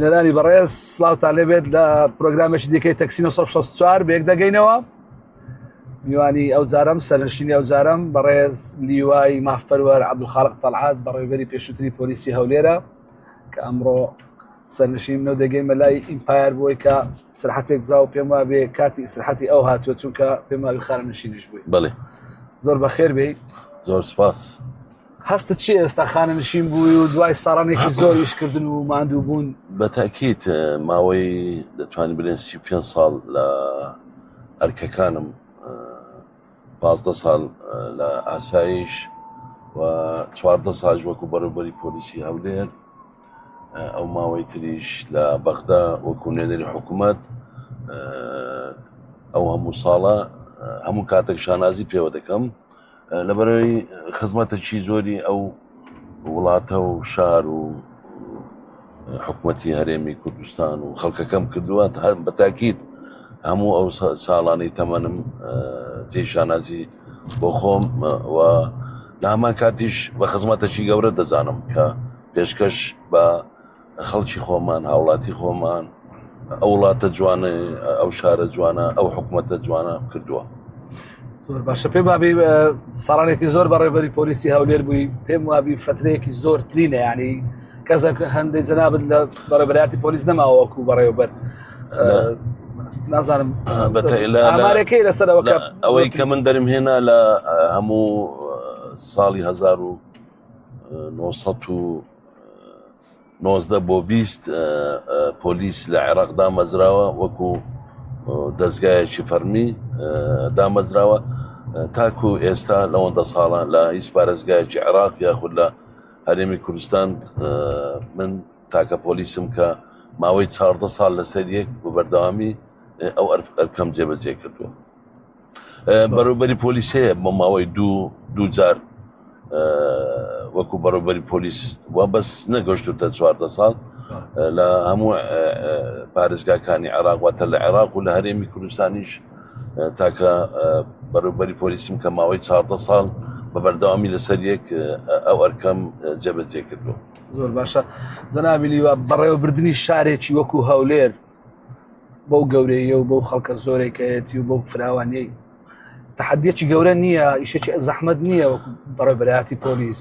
بینەرانی بەڕێز سڵاوتان لێبێت لە پرۆگرامێکی دیکەی تەکسی 964 بێک دەگەینەوە میوانی ئەو جارم سەرنشینی ئەو جارم بەڕێز لیوای مافپەروەر عەبدولخالق تەڵعات بەڕێوبەری پێشووتری پۆلیسی هەولێرە کە ئەمڕۆ سەرنشین منەوە دەگەیمە لای ئیمپایر بۆی کە سرحەتێک بکا و پێم وابێ کاتی ئیسرحەتی ئەو هاتووە چونکە پێم وابێ خانە نشینیش بووی بەڵێ زۆر بەخێر بێی زۆر سپاس هەستت چی ئێستا خانە نشین بووی و دوای ساڵانێکی زۆر ئیشکردن و ماندوو بوون بە تاکیت ماوەی دەتوانین بلێن 35 ساڵ لە ئەرکەکانم 15 ساڵ لە ئاسایش و 14 ساڵ وەکو بەڕێوبەری پۆلیسی هەولێر ئەو ماوەی تریش لە بەغدا وەکو نوێنەری حکوومەت ئەو هەموو ساڵە هەموو کاتێک شانازی پێوە دەکەم لەبەرەوەی خزمەتەکی زۆری ئەو وڵاتە و شار و حکوومەتی هەرێمی کوردستان و خەڵکەکەم کردووە هەر بەتاکیت هەموو ئەو ساڵانی تەمەنم جێ شانازی بۆ خۆم و لە هەمان کاتیش بە خزمەتەکی گەورە دەزانم کە پێشکەش بە خەڵکی خۆمان هاوڵاتی خۆمان ئەو وڵاتە جوانە ئەو شارە جوانە ئەو حکوومەتە جوانە کردووە. زۆر باشە پێم وابی ساڵانێکی زۆر بەڕێبەری پۆلیسی هەولێر بووی پێم وابی فترەیەکی زۆرترینە ینی کەسێک هەندێک جەنابت لە بەڕێبەرایەتی پۆلیس نەماوە وەکو بەڕێوەبەر نازانم ئامارەکەی لەسەرەوە ئەوەی کە من دەرم هێنا لە هەموو ساڵی 1900 19 بۆ 20 پۆلیس لە عێراق دامەزراوە وەکو دەستگایەکی فەرمی دامەزراوە تاکو ئێستا لەوەندە ساڵان لە هیچ پارێزگایەکی عێراق یاخود لە هەرێمی کوردستان من تاکە پۆلیسم کە ماوەی چاردە ساڵ لەسەر یەک بە بەردەوامی ئەو ئەرکەم جێبەجێ کردووە بەڕێوبەری پۆلیس هەیە بۆ ماوەی دوو دوو جار وەکو بەڕێوبەری پۆلیس و بەس نەگەشتوتە چواردە ساڵ لە هەموو پارێزگاکانی عێراق واتە لە عێراق و لە هەرێمی کوردستانیش تاکە بەڕێوبەری پۆلیسم کە ماوەی چاردە ساڵ بە بەردەوامی لەسەر یەک ئەو ئەرکەم جێبەجێ کردووە. زۆر باشە جەنابی لیوا بەڕێوەبردنی شارێکی وەکو هەولێر بەو گەورەیە و بەو خەڵکە زۆرێکەیەتی و بەو فراوانیەی تەحەدیەکی گەورە نییە ئیشێکی زەحمەت نییە وەکو بەڕێوەبەرایەتی پۆلیس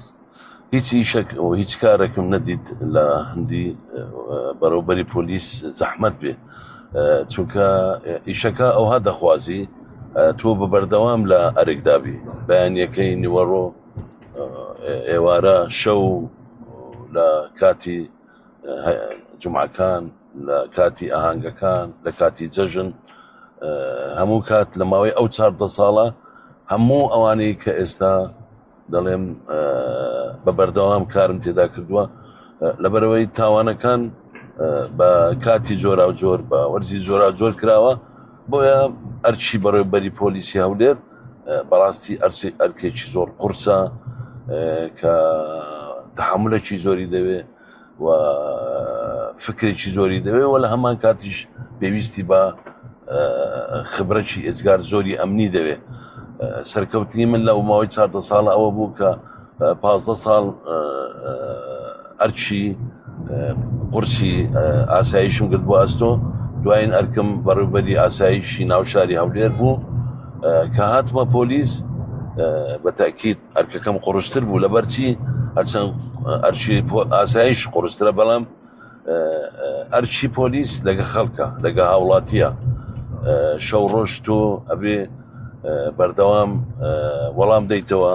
هیچ ئیشەک و هیچ کارێکم نەدیت لە هەندی بەڕێوبەری پۆلیس زەحمەت بێ چونکە ئیشەکە ئەوها دەخوازی تۆ بە بەردەوام لە ئەرکدابی بەیانیەکەی نیوەڕۆ ئێوارە شەو لە کاتی جمعەکان لە کاتی ئاهەنگەکان لە کاتی جەژن هەموو کات لە ماوەی ئەو چاردە ساڵە هەموو ئەوانەی کە ئێستا دەڵێم بە بەردەوام کارم تێدا کردووە لەبەرەوەی تاوانەکان بە کاتی جۆرا و جۆر بە وەرزی جۆرا جۆر کراوە بۆیە ئەرچی بەڕێوبەری پۆلیسی هەولێر بەڕاستی ئەرسی ئەرکێکی زۆر قورسە کە تحملێکی زۆری دەوێ و فکرێکی زۆری دەوێ و لە هەمان کاتیش پێویستی بە خبرەکی ئێجگار زۆری ئەمنی دەوێ سەرکەوتنی من لە ماوەی چاردە ساڵە ئەوە بوو کە پازدە ساڵ ئەرچی قورسی ئاسایشم گرت بۆ ئەستۆ دوایین ئەرکم بەڕێوبەری ئاسایشی ناوشاری هەولێر بوو کە هاتمە پۆلیس بە تاکیت ئەرکەکەم قوڕستر بوو لەبەرچی هەرچەند ئەرکی ئاسایش قوڕسترە بەڵام ئەرکی پۆلیس لەگە خەڵکە لەگە هاوڵاتیە شەو ڕۆژ تۆ ئەبێ بەردەوام وەڵام دەیتەوە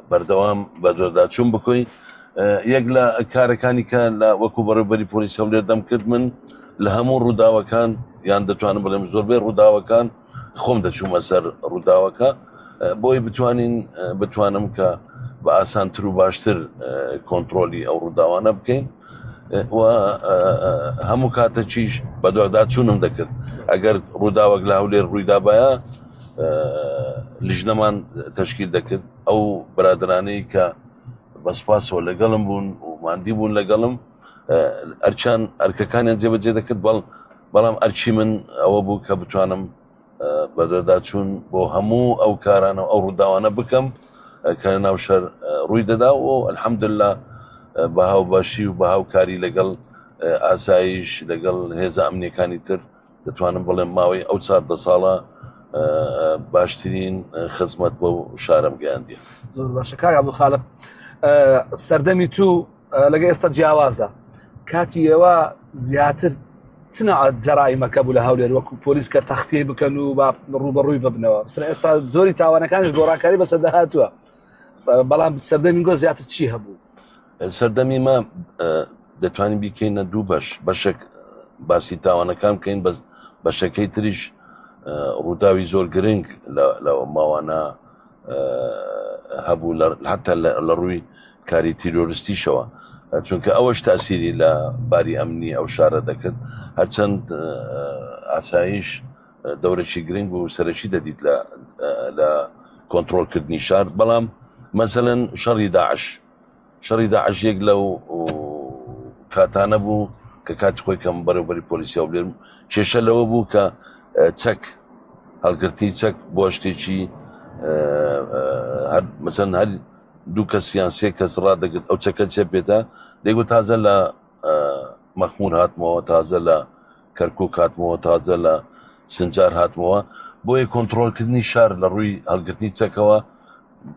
بەردەوام بە دۆداچوون بکۆی یەک لە کارەکانی کە لە وەکو بەڕێوبەری پۆلیس هەولێر دەم کرد من لە هەموو ڕووداوەکان یان دەتوانم بڵێم زۆربەی ڕووداوەکان خۆم دەچوومە سەر ڕووداوەکە بۆی بتوانین بتوانم کە بە ئاسانتر و باشتر کۆنتترۆلی ئەو ڕووداوانە بکەین و هەموو کاتەکیش بەدواداچوونم دەکرد ئەگەر ڕووداوەک لە هەولێر ڕوویدابایە لیژنەمان تەشکیل دەکرد ئەو برادرانەی کە بە سوپاسەوە لەگەڵم بوون و مادی بوون لەگەڵم ئەرچان ئەرکەکانیان جێبەجێ دەکرد بەڵ بەڵام ئەرکی من ئەوە بوو کە بتوانم بەدواداچوون بۆ هەموو ئەو کارانە و ئەو ڕووداوانە بکەم کە لە ناو شەر ڕووی دەدا و الحەمدللا بە هاوبەشی و بە هاوکاری لەگەڵ. ئاسایش لەگەڵ هێزە ئەمنیەکانی تر دەتوانم بڵێم ماوەی ئەو 14 ساڵە باشترین خزمەت بۆ شارم گەیاندیە. زۆر باشە کاک عەبدولخالق سەردەمی تو لەگە ئێستا جیاوازە کاتی ئێوە زیاتر چ جەرایمەکە بوو لە هەولێر وەکو پۆلیس کە تەختیە بکەن و با ڕوبەڕووی ببنەوە سەر ئێستا زۆری تاوانەکانش گۆڕانکاری بەسەردا هاتووە بەڵام سەردەمی گۆ زیاتر چی هەبوو؟ سەردەمی مە دەتوانین بیکەینە دوو بەش بەشێک باسی تاوانەکان بکەین بەس بەشەکەی تریش ڕووداوی زۆر گرنگ لە ماوانە هەبوو حتا لە ڕووی کاری تیرۆرستیشەوە چونکە ئەوەش تاسیری لە باری ئەمنی ئەو شارە دەکرد هەرچەند ئاسایش دەورێکی گرنگ و سەرەکی دەدیت لە لە کۆنتترۆلکردنی شار بەڵام مەسەەن شەڕی داعش شەڕی داعش یەک لەو کاتانە بوو کە کاتی خۆی کەم بەرەوبەری پۆلیسی هەولێرم کێشە لەوە بوو کە چەک هەڵگرتنی چەک بۆ شتێکی هەر مەسەن هەر دوو کەس یان سێ کەس ڕادەگرت ئەو چەکە چێ پێێتە دەیگوت تازە لە مەخمور هاتمەوە تازە لە کەرکک هاتمەوە تازە لە سنجار هاتمەوە بۆیە کۆنتترۆلکردنی شار لە ڕووی هەڵگرتنی چەکەوە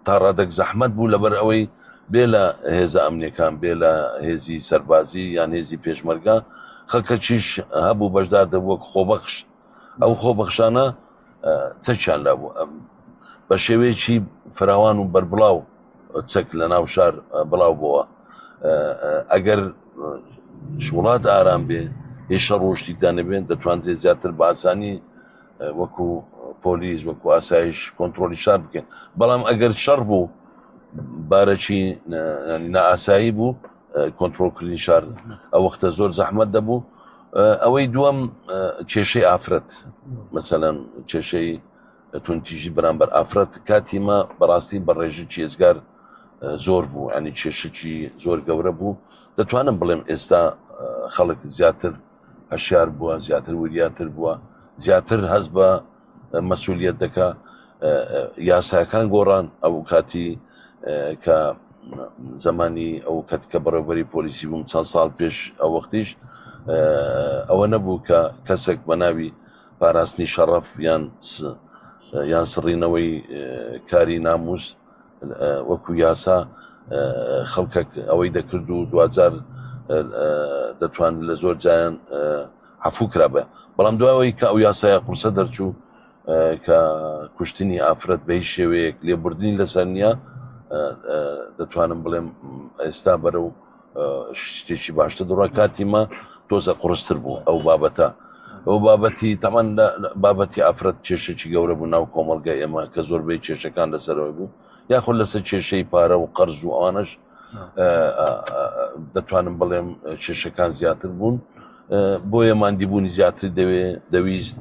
تا ڕادەک زەحمەت بوو لەبەر ئەوەی بێ لە هێزە ئەمنیەکان بێ لە هێزی سەربازی یان هێزی پێشمەرگە خەڵکەکیش هەبوو بەشدار دەبوو وەک خۆبەخش ئەو خۆبەخشانە چەکیان لابوو بە شێوەیەکی فراوان و بەربڵاو چەک لە ناو شار بڵاو بووە ئەگەر وڵات ئارام بێ هیچ شەڕ و شتیدا نەبێن دەتوانرێت زیاتر بە ئاسانی وەکو پۆلیس وەکو ئاسایش کۆنتترۆلی شار بکەین بەڵام ئەگەر شەڕ بوو بارەکی نائاسایی بوو کۆنتترۆلکردنی شار ئەو وەختە زۆر زەحمەت دەبوو ئەوەی دووەم کێشەی ئافرەت مەسەەن کێشەی تونتیژی بەرامبەر ئافرەت کاتیمە بەڕاستی بە ڕێژەکی ئێزگار زۆر بوو ینی کێشەکی زۆر گەورە بوو دەتوانم بڵێم ئێستا خەڵک زیاتر هەشیار بووە زیاتر وریاتر بووە زیاتر هەست بە مەسولیت دەکا یاساکان گۆڕان ئەو کاتی کە زمانی ئەو کەت کە بەڕێوبەری پۆلیسی بووم چەند ساڵ پێش ئەو وەختیش ئەوە نەبوو کە کەسێک بە ناوی پاراستنی شەڕەف یان یان سڕینەوەی کاری ناموس وەکو یاسا خەڵکەک ئەوەی دەکرد و دوجار دەتوان لە زۆر جایان عفو کرابە بەڵام دوایەوەی کە ئەو یاسایە قورسە دەرچوو کە کوشتنی ئافرەت بە هیچ شێوەیەک لێبوردنی لەسەر نییە دەتوانم بڵێم ئێستا بەرەو شتێکی باشتر دەڕوا کاتی مە تۆزە قڕستر بوو ئەو بابەتە ئەو بابەتی تەمان بابەتی ئافرەت کێشێکی گەورە بوو ناو کۆمەلگای ئێمە کە زۆربەی کێشەکان لەسەرەوەی بوو یاخود لەسەر کێشەی پارە و قەرز و ئەوانش دەتوانم بڵێم کێشەکان زیاتر بوون بۆیە مادیبوونی زیاتر دەوێ دەویست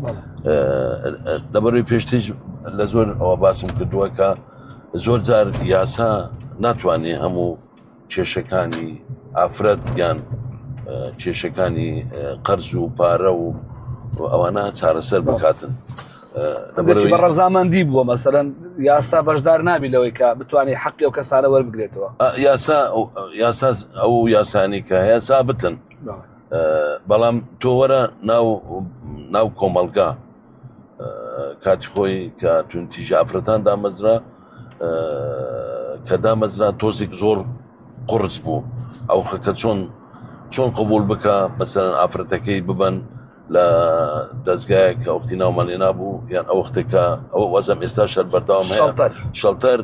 لەبەروی پێشتریش لە زۆر ئەوە باسم کردووە کە زۆر جار یاسا ناتوانێ هەموو کێشەکانی ئافرەت یان کێشەکانی قەرز و پارە و ئەوانە چارەسەر بکاتن. بە ڕەزامەندی بووە مەسەرەن یاسا بەشدار نابی لەوەی کە بتوانێت حەقی ئەو کەسانە وەربگرێتەوە یاسا یاسا ئەو یاسانی کە هەیە سابتن بەڵام تۆ وەرە ناو ناو کۆمەڵگا کاتی خۆی کە توندتیژی ئافرەتان دامەزرا کە دامەزرا تۆزێک زۆر قرس بوو ئەو خەکە چۆن چۆن قبول بکە مەسەرەن ئافرەتەکەی ببن لە دەستگایەک کە وەختی ناومان لێ نابوو یان ئەو وەختێکە ئەوە وەزم ئێستا شەر بەردەوام شەڵتەر شەڵتەر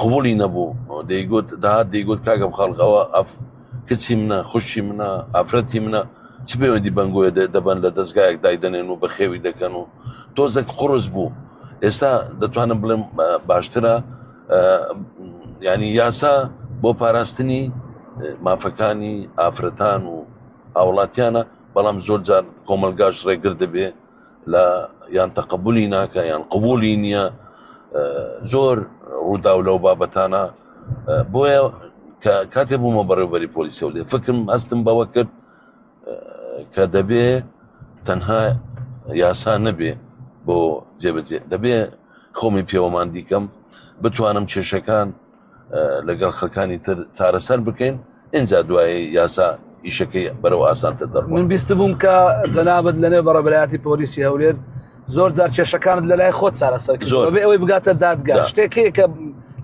قبولی نەبوو دەیگوت داهات دەیگوت کاکە خەڵک ئەوە ئەف کچی منە خوشکی منە ئافرەتی منە چ پەیوەندی بەنگۆیە دەبەن لە دەستگایەک دایدەنێن و بەخێوی دەکەن و تۆزێک قڕس بوو ئێستا دەتوانم بڵێم باشترە ینی یاسا بۆ پاراستنی مافەکانی ئافرەتان و هاوڵاتیانە بەڵام زۆر جار کۆمەلگاش ڕێگر دەبێ لە یان تەقبولی ناکە یان قبولی نییە زۆر ڕووداو لەو بابەتانە بۆیە کە کاتێ بوومە بەڕێوبەری پۆلیسی هەولێر فکرم هەستم بەوە کرد کە دەبێ تەنها یاسا نەبێ بۆ جێبەجێ دەبێ خۆمی پێوەمان دیکەم بتوانم کێشەکان لەگەڵ خەکانی تر چارەسەر بکەین اینجا دوای یاسا ئیشەکەی بەرەو ئاسانتر دەڕوا. من بیستبووم کە جەنابت لەنێو بەڕێوەبەرایەتی پۆلیسی هەولێر زۆر جار کێشەکانت لە لای خۆت چارەسەر کرد زۆر. بەبێ ئەوەی بگاتە دادگا دا. شتێک هەیە کە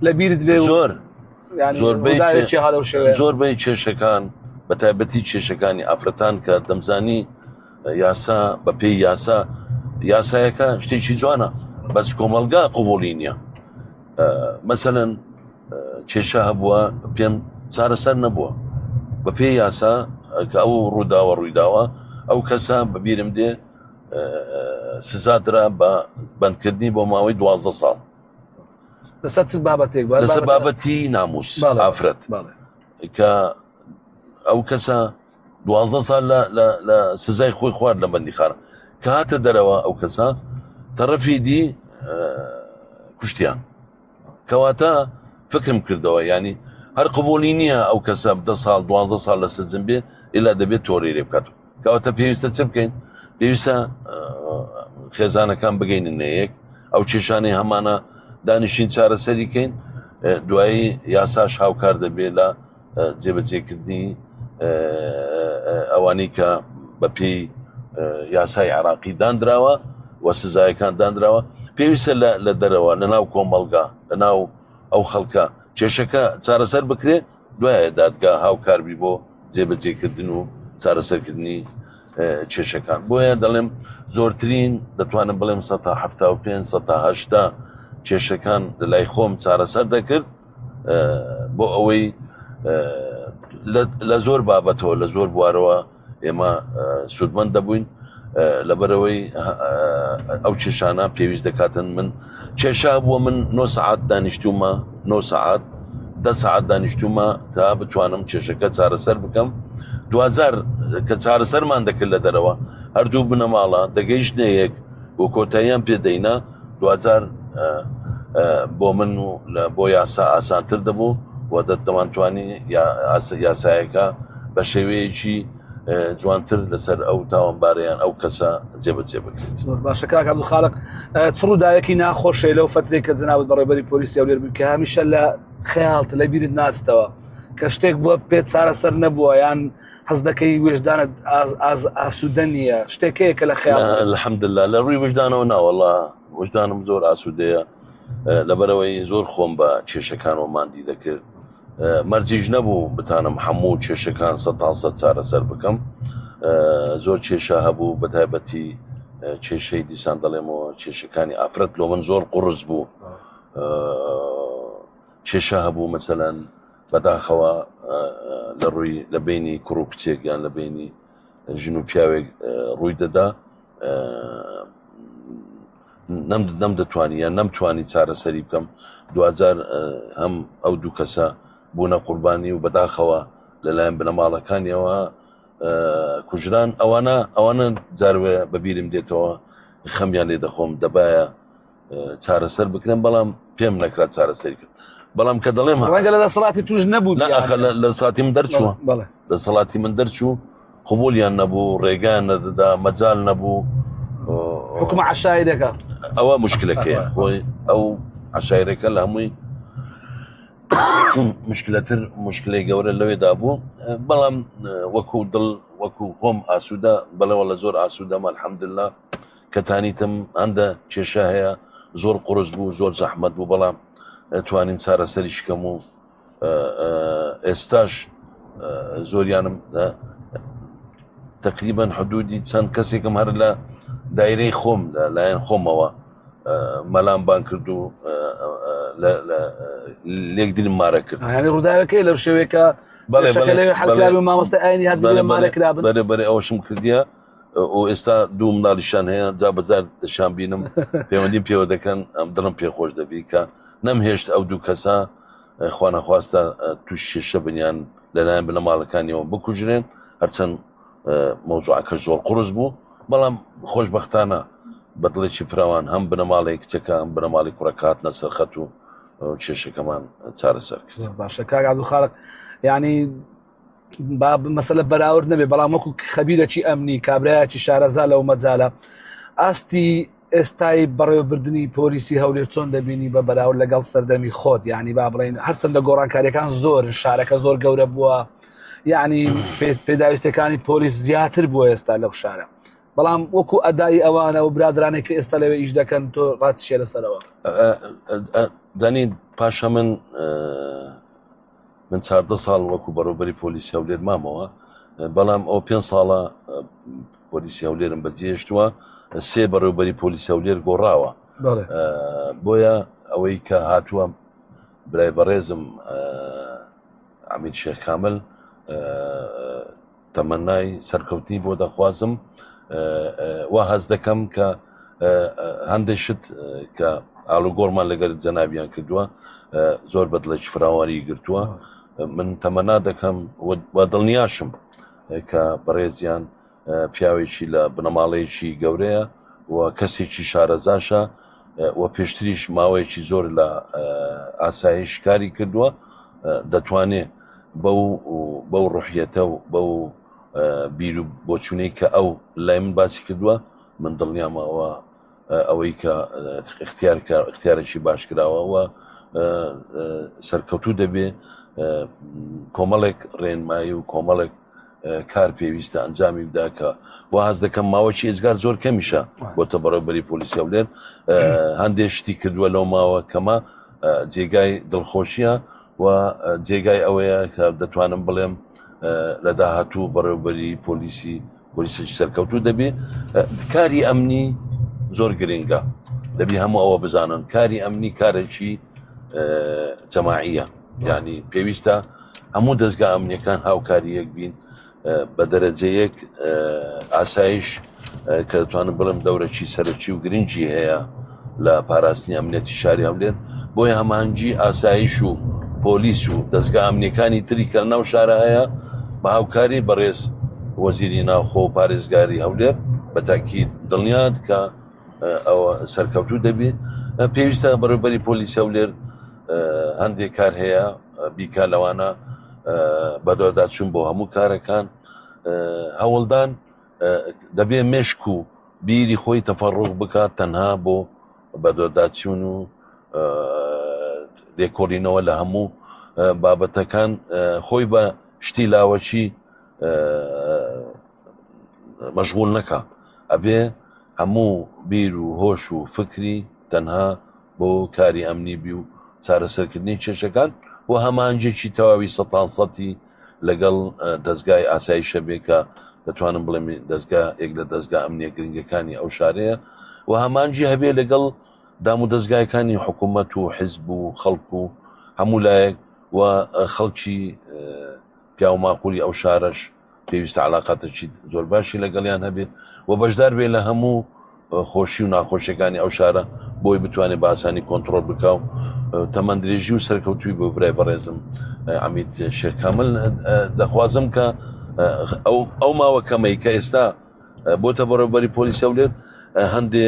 لە بیرت بێ و زۆر یانی زۆربەی ڕووداوێکی ها لەو شێوەیە. زۆربەی کێشەکان بە تایبەتی کێشەکانی ئافرەتان کە دەمزانی یاسا بە پێی یاسا یاسایەکە شتێکی جوانە بەس کۆمەڵگا قوبوڵی نییە مەسەلەن کێشە هەبووە پێم چارەسەر نەبووە بە پێی یاسا کە ئەو ڕووداوە ڕوویداوە ئەو کەسە بەبیرم دێ سزا درا بە بەندکردنی بۆ ماوەی دوازدە ساڵ لەسەر چ بابەتێک لەسەر بابەتی ناموس ئافرەت کە ئەو کەسە دوازدە سال لە سزای خۆی خوارد لە بەندیخانە کە هاتە دەرەوە ئەو کەسە تەڕەفی دی کوشتیان کەواتە فکرم کردەوە ینی هەر قبولی نییە ئەو کەسە دە ساڵ دوازدە ساڵ لە سجن بێ ئللا دەبێت تۆری لێ بکات کەواتە پێویستە چ بکەین پێویستە خێزانەکان بگەینن یەک ئەو کێشانەی هەمانە دانیشین چارەسەری کەین دوایی یاساش هاوکار دەبێت لە جێبەجێکردنی ئەوانەی کە بە پێی یاسای عراقی دانراوە و سزایەکان دانراوە پێویستە لە دەرەوە لە ناو کۆمەڵگا لە ناو ئەو خەڵکە کێشەکە چارەسەر بکرێت دوایە دادگا هاوکاربی بۆ جێبەجێکردن و چارەسەرکردنی کێشەکان بۆیە دەڵێم زۆرترین دەتوانم بڵێم 1970 1970 کێشەکان لە لای خۆم چارەسەر دەکرد بۆ ئەوەی لە زۆر بابەتەوە لە زۆر بوارەوە ئێمە سوودمەند دەبووین لەبەرەوەی ئەو کێشانە پێویست دەکاتن من کێشا بووە من 9 سعات دانیشتومە 9 سعات دە سعات دانیشتومە تا بتوانم کێشەکە چارەسەر بکەم دوجار کە چارەسەرمان دەکرد لە دەرەوە هەردوو بنەماڵە دەگەیشتنە یەک و کۆتاییان پێدەینا دواجار بۆ من و بۆ یاسا ئاسانتر دەبوو و دەمانتوانی یاسایەکە بە شێوەیەکی جوانتر لەسەر ئەو تاوانبارەیان ئەو کەسە جێبەجێ بکرێت. زۆر باشە کاک عەبدولخالق چ ڕووداوێکی ناخۆشەیە لەو فترێک کە جەنابت بەڕێوەبەری پۆلیسی هەولێر بووی کە هەمیشە لە خەیاڵت لە بیرت ناچتەوە کە شتێک بووە پێت چارەسەر نەبووە یان حەز دەکەی وێژدانت ئاسوودە نییە شتێک هەیە کە لە خەیاڵ الحمدلله لە ڕووی وژدانەوە ناوەڵا وژدانم زۆر ئاسوودەیە لەبەرەوەی زۆر خۆم بە کێشەکانەوە مادی دەکرد مەرجیش نەبوو بتانم هەموو کێشەکان سە تاسە چارەسەر بکەم زۆر کێشە هەبوو بە تایبەتی کێشەی دیسان دەڵێمەوە کێشەکانی ئافرەت لۆ من زۆر قڕز بوو کێشە هەبوو مەسەلەن بەداخەوە لە ڕووی لە بینی کوڕ و کچێک یان لە بینی ژن و پیاوێک ڕووی دەدا نەم دەتوانی یان نەمتوانی چارەسەری بکەم دوجار هەم ئەو دوو کەسە بوونە قوربانی و بەداخەوە لەلایەن بنەماڵەکانیەوە کوژران ئەوانە ئەوانە جاروێ بەبیرم دێتەوە خەمیان لێ دەخۆم دەبایە چارەسەر بکرێن بەڵام پێم نەکرا چارەسەری کرد بەڵام کە دەڵێم ڕەنگە لە دەسەڵاتی توش نەبوو لە ساتی من دەرچووە لە سەڵاتی من دەرچوو قوبولیان نەبوو ڕێگان نەدەدا مەجال نەبوو حکومە عشایرەکە ئەوە مشکلەکەیە خۆی ئەو عشایرەکە لە هەمووی مشکلەتر مشکلەی گەورە لەوێدا بوو بەڵام وەکو دڵ وەکو خۆم ئاسوودە بەڵێوە لە زۆر ئاسوودەمە الحەمدلله کە تانیتم هەندە کێشە هەیە زۆر قرس بوو زۆر زەحمەت بوو بەڵام توانیم چارەسەری شکەم و ئێستاش زۆریانم تقریبا حدودی چەند کەسێکم هەر لە دایرەی خۆم لە لایەن خۆمەوە مەلام بان کرد و لێکدرم مارە کرد ڕووداوەکەی لەو شێوەیەکە بەڵێ مامۆستا ئاینی هەر مارە کرابن بەێ بەێ ئەوشم کردیە و ئێستا دوو مناڵیشان هەیە جا بەجار دەشان بینم پەیوەندیم پێوە دەکەن ئەم دڵم پێخۆش دەبی کە نەمهێشت ئەو دوو کەسە خوانەخواستە توش کێشە بنیان لەلایەن بنەماڵەکانیەوە بکوژرێن هەرچەند مەوزوعەکە زۆر قورس بوو بەڵام خۆشببختانە بە دڵێکی فراوان هەم بنەماڵی کچەکە هەم بنەماڵی کوڕەکە هاتنە سەرخەت و کێشەکەمان چارەسەر کرد باشە کاک عەبدولخالق یعنی با مەسەلە بەراورد نەبێ بەڵام وەکو خەبیرەکی ئەمنی کابرایەکی شارەزا لەو مەجالە ئاستی ئێستای بەڕێوەبردننی پۆلیسی هەولێر چۆن دەبینی بە بەراورد لەگەڵ سەردەمی خۆت ینی با بڵین هەرچەند لە گۆڕانکاریەکان زۆر شارەکە زۆر گەورە بووە. یعنی پێداویستەکانی پۆلیس زیاتر بووە ئێستا لەو شارە بەڵام وەکو ئەدای ئەوانە و برادرانێک کە ئێستا لەوێ ئیش دەکەن تۆ ڕاتشێ لەسەرەوە دانی پاشە من من چاردە ساڵ وەکو بەڕێوبەری پۆلیسی هەولێر مامەوە بەڵام ئەو پێ ساڵە پۆلیسی هەولێرم بەجێهێشتووە سێ بەڕێوبەری پۆلیسی هەولێر گۆڕاوە بۆیە ئەوەی کە هاتووە برای بەڕێزم عمید شێخ کامل تەمەنای سەرکەوتنی بۆ دەخوازم وا هەست دەکەم کە هەندێک شت کە ئالوگۆڕمان لەگەر جەنابیان کردووە زۆر بەدڵێکی فراوانی گرتووە من تەمەنا دەکەم و دڵنیاشم کە بەڕێزیان پیاوێکی لە بنەماڵەیەکی گەورەیە و کەسێکی شارەزاشە و پێشتریش ماوەیەکی زۆر لە ئاسایش کاری کردووە دەتوانێت بەو بەو ڕحیەتە و بەو بیر و بۆچوونەی کە ئەو لای من باسی کردووە من دڵنیامەوە ئەوەی کە اختیار کە اختیارێکی باش کراوە و سەرکەوتوو دەبێ کۆمەڵێک ڕێنمایی و کۆمەڵێک کار پێویستە ئەنجامی بدا کە وا هەست دەکەم ماوەی ئێجگار زۆر کەمیشە بۆتە بەڕێوبەری پۆلیسی هەولێر هەندێک شتی کردووە لەو ماوە کەمە جێگای دڵخۆشیە و جێگای ئەوەیە کە دەتوانم بڵێم لە داهاتوو بەڕێوبەری پۆلیسی پۆلیسێکی سەرکەوتوو دەبێ کاری ئەمنی زۆر گرنگە دەبی هەموو ئەوە بزانن کاری ئەمنی کارێکی جەماعیە ینی پێویستە هەموو دەستگا ئەمنیەکان هاوکاری یەک بین بە دەرەجەیەک ئاسایش کە دەتوانم بڵێم دەورەکی سەرەکی و گرنگی هەیە لە پاراستنی ئەمنیەتی شاری هەولێر بۆیە هەماهەنگی ئاسایش و پۆلیس و دەستگا ئەمنیەکانی تری کە ناو شارە هەیە بە هاوکاری بەڕێز وەزیری ناوخۆ و پارێزگاری هەولێر بە تاکید دڵنیات کە ئەوە سەرکەوتوو دەبی پێویستە بەڕێوبەری پۆلیس هەولێر هەندێک کار هەیە بیکا لەوانە بەدواداچوون بۆ هەموو کارەکان هەوڵدان دەبێ مێشک و بیری خۆی تەفەڕوغ بکات تەنها بۆ بەدواداچوون و لێکۆڵینەوە لە هەموو بابەتەکان خۆی بە شتی لاوەکی مەشغول نەکا ئەبێ هەموو بیر و هۆش و فکری تەنها بۆ کاری ئەمنی بی و چارەسەرکردنی کێشەکان و هەمانجێکی تەواوی سەتان سەتی لەگەڵ دەستگای ئاسایشە بێ کە دەتوانم بڵێم دەستگا یەک لە دەستگا ئەمنیە گرنگەکانی ئەو شارەیە و هەمانجی هەبێ لەگەڵ دام و دەستگایەکانی حکوومەت و حزب و خەڵک و هەموو لایەک و خەڵکی پیاوماقولی ئەو شارەش پێویستە علاقاتێکی زۆر باشی لەگەڵیان هەبێت و بەشدار بێ لە هەموو خۆشی و ناخۆشیەکانی ئەو شارە بۆی بتوانێت بە ئاسانی کۆنتترۆل بکە و تەمەندرێژی و سەرکەوتوی بۆ برای بەڕێزم عمیت شێخ کامل دەخوازم کە ئەو ئەو ماوە کەمەی کە ئێستا بۆتە بەڕێوبەری پۆلیس هەولێر هەندێ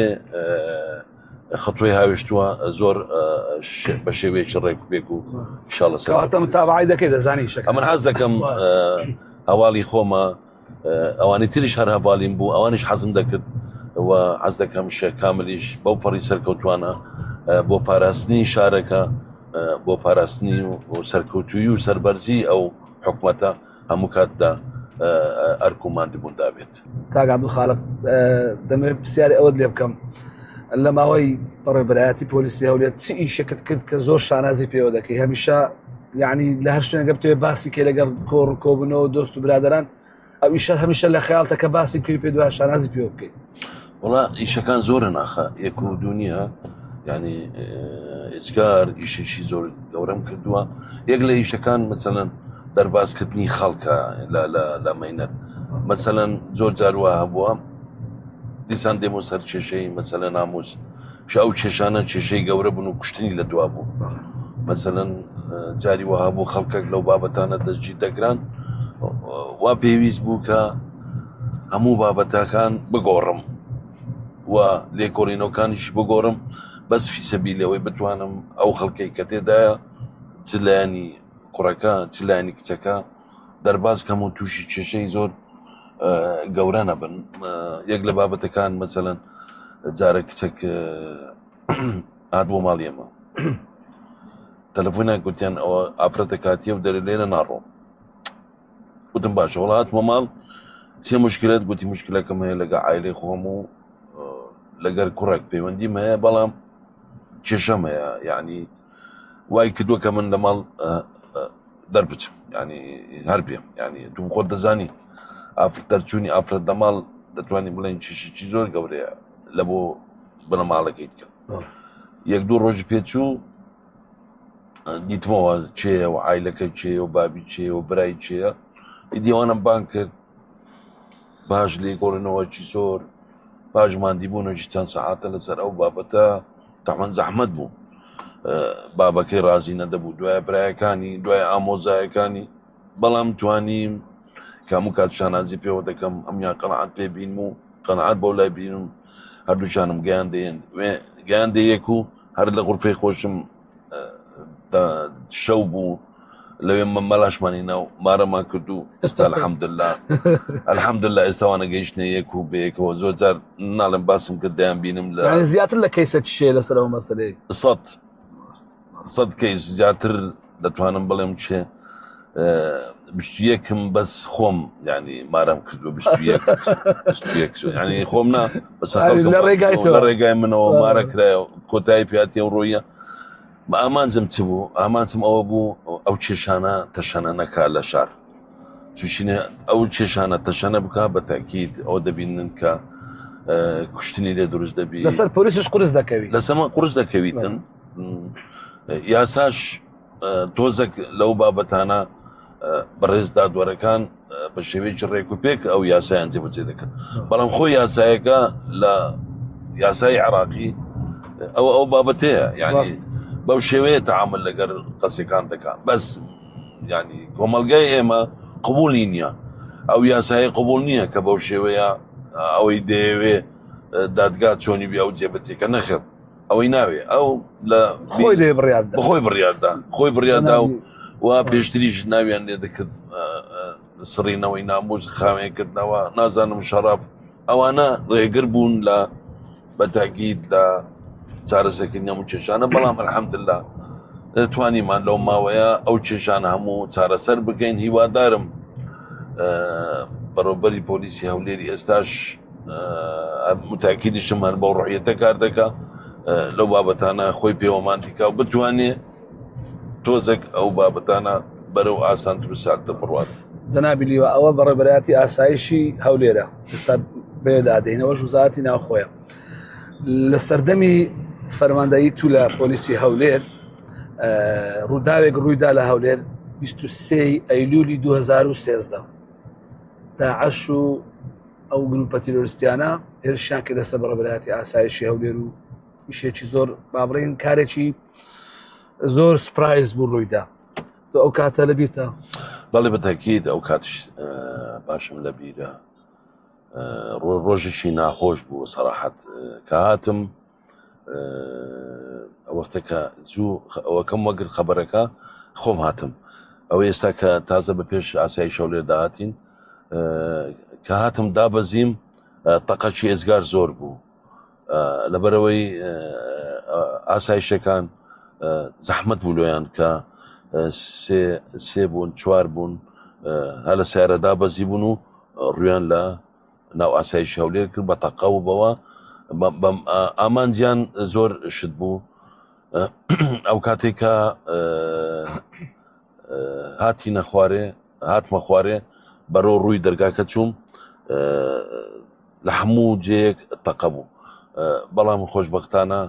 خەتۆی هاوێشتووە زۆر بە شێوەیەکی ڕێک و پێک و شاڵە سەراتە متابعی دەکەی دەزانی شەکە من حەز دەکەم هەواڵی خۆمە ئەوانی تریش هەر هەواڵیم بوو ئەوانیش حەزم دەکرد و حەز دەکەم شێخ کاملیش بەو پەڕی سەرکەوتوانە بۆ پاراستنی شارەکە بۆ پاراستنی و سەرکەوتوی و سەربەرزی ئەو حکومەتە هەموو کاتدا ئەرک و ماندبووندا بێت. کاک عەبدولخالق دەمەوێت پرسیاری ئەوەت لێ بکەم لە ماوەی بەڕێوەبەرایەتی پۆلیسی هەولێر چ ئیشێکت کرد کە زۆر شانازی پێوە دەکەی هەمیشە یعنی لە هەر شوێنێک بتەوێت باسی کەی لەگەڵ کۆڕ و کۆبوونەوە دۆست و برادەران ئەو ئیشە هەمیشە لە خەیاڵتە کە باسی بکەی پێ دوای شانازی پێوە بکەیت وڵا ئیشەکان زۆرن ئاخە یەک و دوو نییە ینی ئێجگار ئیشێکی زۆر گەورەم کردووە یەک لە ئیشەکان مەسەلەن دەربازکردنی خەڵکە لە مەینەت مەسەلەن زۆر جار وا هەبووە دیسان دێمە سەر کێشەی مەسەلە ناموس کە ئەو کێشانە کێشەی گەورە بوون و کوشتنی لە دوا بوو مەسەلەن جاری وەها بوو خەڵکێک لەو بابەتانە دەستگیر دەکران وا پێویست بوو کە هەموو بابەتەکان بگۆڕم و لێکۆڵینەوەکانیش بگۆڕم بەس فیسەبی لەوەی بتوانم ئەو خەڵکەی کە تێدایە چ لایەنی کوڕەکە چ لایەنی کچەکە دەرباز کەم و تووشی کێشەی زۆر گەورە نەبن یەک لە بابەتەکان مەسەلەن جارە کچێک هات بۆ ماڵی ئێمە تەلەفۆنیان گوتیان ئەوە ئافرەتە کاتیە و دەرێ لێرە ناڕۆم. وتم باشە وڵات هاتمە ماڵ چێ مشکلت گوتی مشکلەکەم هەیە لەگە عیلەی خۆم و لەگەر کوڕێک پەیوەندیم هەیە بەڵام کێشەم هەیە یعنی وای کردووە کە من لە ماڵ دەربچم ینی هەر بێم ینی دوم خۆت دەزانی ئافرەت دەرچوونی ئافرەت لە ماڵ دەتوانانی بڵێن چیشێکی زۆر گەورەیە لە بۆ بنەماڵەکەی بکە یەک دوو ڕۆژی پێچوو دیتمەوە چێە و عیلەکە چێ و بابی چێ و برای چێە ئیدیوانم بان کرد باش لێکۆڵینەوەکی زۆر پاش ماندیبوونێکی چەند سەعاتە لەسەر ئەو بابەتە تەمەن زەحمەت بوو بابەکەی ڕازی نەدەبوو دوای برایەکانی دوای ئامۆزایەکانی بەڵام توانیم کامو کات شانازی پێوە دەکەم ئەمیان قەنعات پێ بینم و قەنعات بۆ لای بینم هەردووچانم گەیان دێن گەیان دەیەک و هەر لە غرفەی خۆشم شەو بوو لەوێ مەلاشمانی ناو مارەمان کرد و ئێستا الحمدلله الحمدلله ئێستاوانە گەیشتنە یەک و بەیەکەوە زۆر جار ناڵێم باسم کرد دەیان بینم لە زیاتر لە کەیسە چێ لەسەر ئەو مەسەلەی سەد سەد کەیس زیاتر دەتوانم بڵێم چێ یەکم بەس خۆم ینی مارم کردو ینی خۆم نا بەس لە ڕێگای لە ڕێگای منەوە مارە کرایە کۆتایی پیاتی و ڕۆیە بە ئامانجم چ بوو ئامانجم ئەوە بوو ئەو کێشانە تەشەنە نەکا لە شار چوشینە ئەو کێشانە تەشەنە بک بە تاکیید ئەوە دەبینن کە کوشتنی لێ دروست دەبی لەسەر پۆلیسش قرس دەکەوی لەسەمە قرس دەکەویتن یاساش تۆزێک لەو بابەتانە بەڕێز دادوەرەکان بە شێوەیەکی ڕێک و پێک ئەو یاسایان جێبەجێ دەکەن بەڵام خۆی یاسایەکە لە یاسای عراقی ئەوە ئەو بابەتەیە یعنی بەو شێوەیە تعامل لەگەر قەسەکان دەکات بەس ینی کۆمەلگای ئێمە قبولی نییە ئەو یاسایی قبول نییە کە بەو شێوەیە ئەوەی دەیەوێ دادگا چۆنی بێ ئەو جێبەجێکە نەخێر ئەوەی ناوێ ئەو لە خۆی لێ بڕیاردا خۆی بڕیاردا خۆی بڕیاردا و و پێشتریش ناویان لێ دەکرد سڕینەوەی ناموز خاوێنکردنەوە نازانم شەڕاف ئەوانە ڕێگر بوون لە بەتاگیت لە چارەسەکردنی هەموو کێشانە بەڵام الحەمدلله توانیمان لەو ماوەیە ئەو کێشانە هەموو چارەسەر بکەین هیوادارم بەڕێوبەری پۆلیسی هەولێری ئێستاش متاکیدیشم هەر بەو ڕحیەتە کار دەکا لەو بابەتانە خۆی پێوەمان دیکا و بتوانێ تۆزێک ئەو بابەتانە بەرەو ئاسانتر و سادتر بڕوات. جەنابی لیوا ئەوە بەڕێوەبەرایەتی ئاسایشی هەولێرە ئێستا بەوێدا دێینەوەش وزارەتی ناوخۆیە لە سەردەمی فەرماندەیی تو لە پۆلیسی هەولێر ڕووداوێک ڕوویدا لە هەولێر 23 ئەیلولی 2013 داعش و ئەو گروپە تیرۆریستیانە هێرشیان کردە سەر بەڕێوەبەرایەتی ئاسایشی هەولێر و ئیشێکی زۆر با بڵێین کارێکی زۆر سپرایز بوو ڕوویدا تۆ ئەو کاتە لە بیرتە؟ بەڵێ بەتەکیید ئەو کاتش باشم لە بیرە ڕۆژێکی ناخۆش بوو سەراحەت کە هاتم وەختەکە زوو ئەوەکەم وەگرت خەبەرەکە خۆم هاتم ئەوە ئێستا کە تازە بە پێش ئاسایی شەولێر داهاتین کە هاتم دابەزیم تەقەکی ئێزگار زۆر بوو لەبەرەوەی ئاسایشەکان زەحمت بوو لۆیان کە سێ بوون چوار بوون هەر لە سیارە دابەزی بوون و ڕویان لە ناو ئاسایشی هەولێر کرد بە تەقە و بەوە ئامانجیان زۆر شت بوو ئەو کاتێک کە هاتینە خوارێ هاتمە خوارێ بەرەو ڕووی دەرگاکە چووم لە هەموو جێیەک تەقە بوو بەڵام خۆشببختانە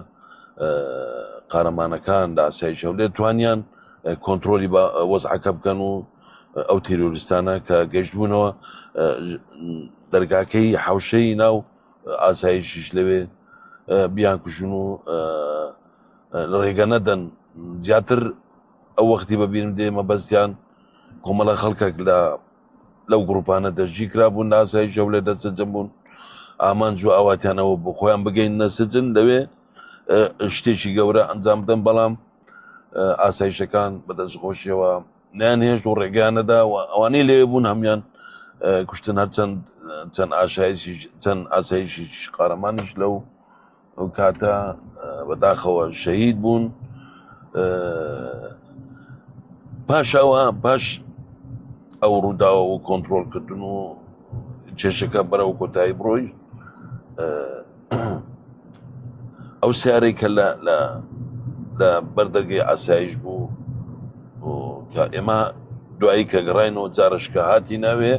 قارەمانەکان لە ئاسایش هەولێر توانیان کۆنتترۆلی بە وەزعەکە بکەن و ئەو تیرۆریستانە کە گەشتبوونەوە دەرگاکەی حوشەی ناو ئاسایشیش لەوێ بیان کوژن و لە ڕێگە نەدەن زیاتر ئەو وەختی بەبیرم دێ مەبەستیان کۆمەڵە خەڵکێک لە لەو گروپانە دەستگیر کرابوون لە ئاسایش هەولێر دەستەجەم بوون ئامانج و ئاواتیانەوە بۆ خۆیان بگەین نەسجن لەوێ شتێکی گەورە ئەنجام بدەن بەڵام ئاسایشەکان بەدەست خۆشیەوە نیان هێشت و ڕێگەیان نەدا و ئەوانەی لێ بوون هەمان کوشتن هەرچەند چەند ئاشایشی چەند ئاسایشی قارەمانیش لەو ئەو کاتە بەداخەوە شەهید بوون پاش ئەوە پاش. ئەو ڕووداوە و کۆنتترۆلکردن و کێشەکە بەرەو کۆتایی بڕۆی ئەو سیارەی کە لە لە لە بەردەرگەی ئاسایش بوو کە ئێمە دوایی کە گەڕاینەوە جارشکە هاتی ناوێ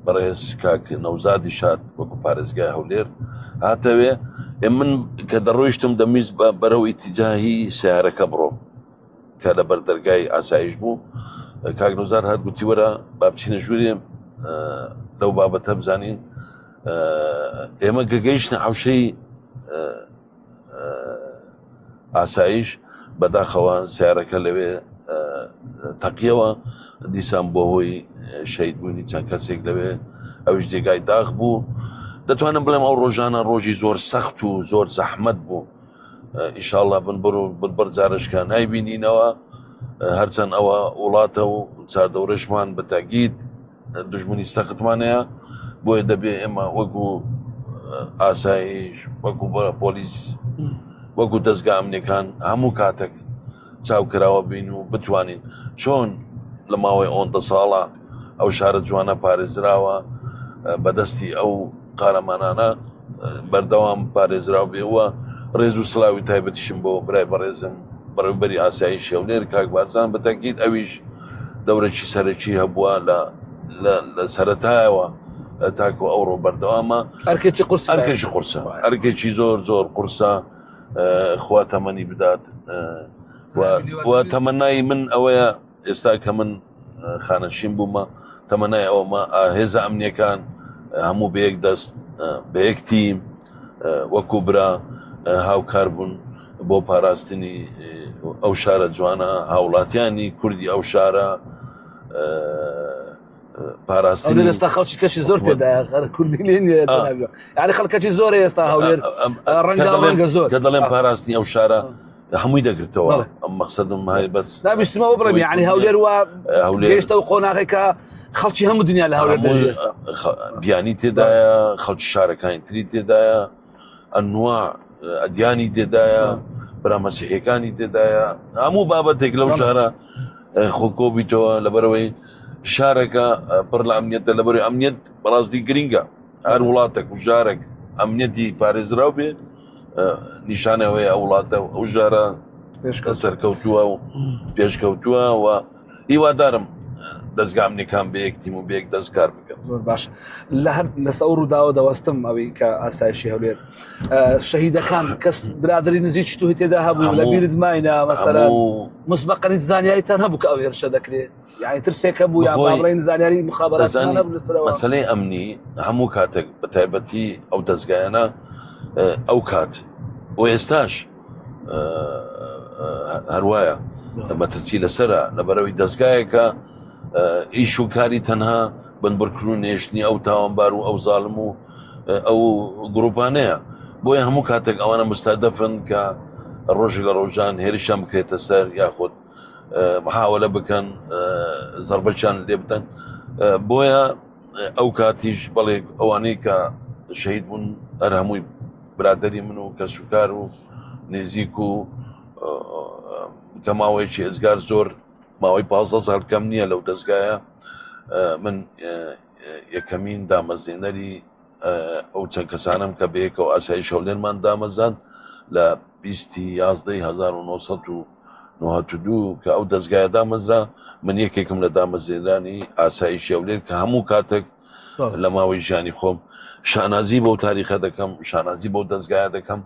بەڕێز کاک نەوزادی شاد وەکو پارێزگای هەولێر هاتەوێ من کە دەڕۆیشتم دەمویست بە بەرەو ئیتیجاهی سیارەکە بڕۆم کە لە بەردەرگای ئاسایش بوو کاک نوزار هات گوتی وەرە با بچینە ژوورێ لەو بابەتە بزانین ئێمە گەگەیشتە حوشەی ئاسایش بەداخەوە سیارەکە لەوێ تەقیەوە دیسان بۆ هۆی شەیدبوونی چەند کەسێک لەوێ ئەوش جێگای داخ بوو دەتوانم بڵێم ئەو ڕۆژانە ڕۆژی زۆر سەخت و زۆر زەحمت بوو ئیشاڵا بن بڕ و بن بڕ جارشکە نایبینینەوە هەرچەند ئەوە وڵاتە و چاردەورەشمان بە تاگید دژمنی سەختمان هەیە بۆیە دەبێ ئێمە وەکو ئاسایش وەکو پۆلیس وەکو دەستگا ئەمنیەکان هەموو کاتێک چاوکراوە بین و بتوانین چۆن لە ماوەی ئەوەندە ساڵە ئەو شارە جوانە پارێزراوە بەدەستی ئەو قارەمانانە بەردەوام پارێزراو بێ و ڕێز و سلاوی تایبەتیشم بۆ برای بەڕێزم بەڕێوبەری ئاسایش هەولێر کاک بارزان بەتەکیید ئەویش دەورەکی سەرەکی هەبووە لە لە سەرەتایەوە تاکو ئەوڕۆ بەردەوامە ئەرکێکی قورس ئەرکێکی قورسە ئەرکێکی زۆر زۆر قورسە خوا تەمەنی بدات و تەمەنای من ئەوەیە ئێستا کە من خانەشین بوومە تەمەنای ئەومە هێزە ئەمنیەکان هەموو بەیەک دەست بە یەک تیم وەکو برا هاوکار بوون بۆ پاراستنی ئەو شارە جوانە هاوڵاتیانی کوردی ئەو شارە پاراستنی ئێستا خەڵکی کەشی زۆر تێدایە کوردی لێ نییە یعنی خەڵکەکی زۆر ئێستا هەولێر ڕەنگە زۆر کە دەڵێن پاراستنی ئەو شارە هەمووی دەگرتەوە ئەم مەقسەدم هەیە بەس ناویستمەوە بڵێم یعنی هەولێر وە هەولێر گەیشتە و قۆناغێکە خەڵکی هەموو دنیا لە هەولێر دەژی ئێستا بیانی تێدایە خەڵکی شارەکانی تری تێدایە ئەنوا ئەدیانی تێدایە برا مەسیحەکانی تێدایە هەموو بابەتێک لەو شارە خۆ کۆبیتەوە لەبەرەوەی شارەکە پڕ لە ئەمنیەتە لەبەری ئەمنیەت بەڕاستی گرنگە هەر وڵاتێک و ژارێک ئەمنیەتی پارێزراو بێ نیشانەوەی ئەو وڵاتە و ئەو ژارە سەرکەوتووە و پێشکەوتووە و هیوادارم دەستگا ئەمنیەکان بە یەک تیم و بە یەک دەست کار بکەن زۆر باش لە هەر لەسەر ئەو ڕووداوە دەوەستم ئەوەی کە ئاسایشی هەولێر شەهیدەکان کەس برادری نزیکی تو تێدا هەبوو لە بیرت ماینە مەسەلەن مسبقەنی زانیاریتان هەبوو کە ئەو هێرشە دەکرێت یعنی ترسێک هەبوو یا بڵێن زانیاری مخابرات مەسلەی ئەمنی هەموو کاتێک بە تایبەتی ئەو دەستگایانە ئەو کات بۆ ئێستاش هەروایە مەترسی لەسرە لەبەرەوەی دەستگایەکە ئیش و کاری تەنها بنبڕکردن و نێشتنی ئەو تاوانبار و ئەو زاڵم و ئەو گروپانەیە بۆیە هەموو کاتێک ئەوانە مستادەفن کە ڕۆژی لە ڕۆژان هێرشیان بکرێتە سەر یاخود محاولە بکەن زربەچیان لێ بدەن بۆیە ئەو کاتیش بەڵێ ئەوانەی کە شەهید بوون هەر هەمووی برادری من و کەسوکار و نزیک و کە ماوەیەکی ئێزگار زۆر ماوەی 15 ساڵ کەم نییە لەو دەستگایە من یەکەمین دامەزێنەری ئەو چەند کەسانم کە بەیەکەوە ئاسایش هەولێرمان دامەزاند لە بیستی یازدەی 1992 کە ئەو دەستگایە دامەزرا من یەکێکم لە دامەزرێنانی ئاسایشی هەولێر کە هەموو کاتێک لە ماوەی ژیانی خۆم شانازی بەو تاریخە دەکەم شانازی بەو دەستگایە دەکەم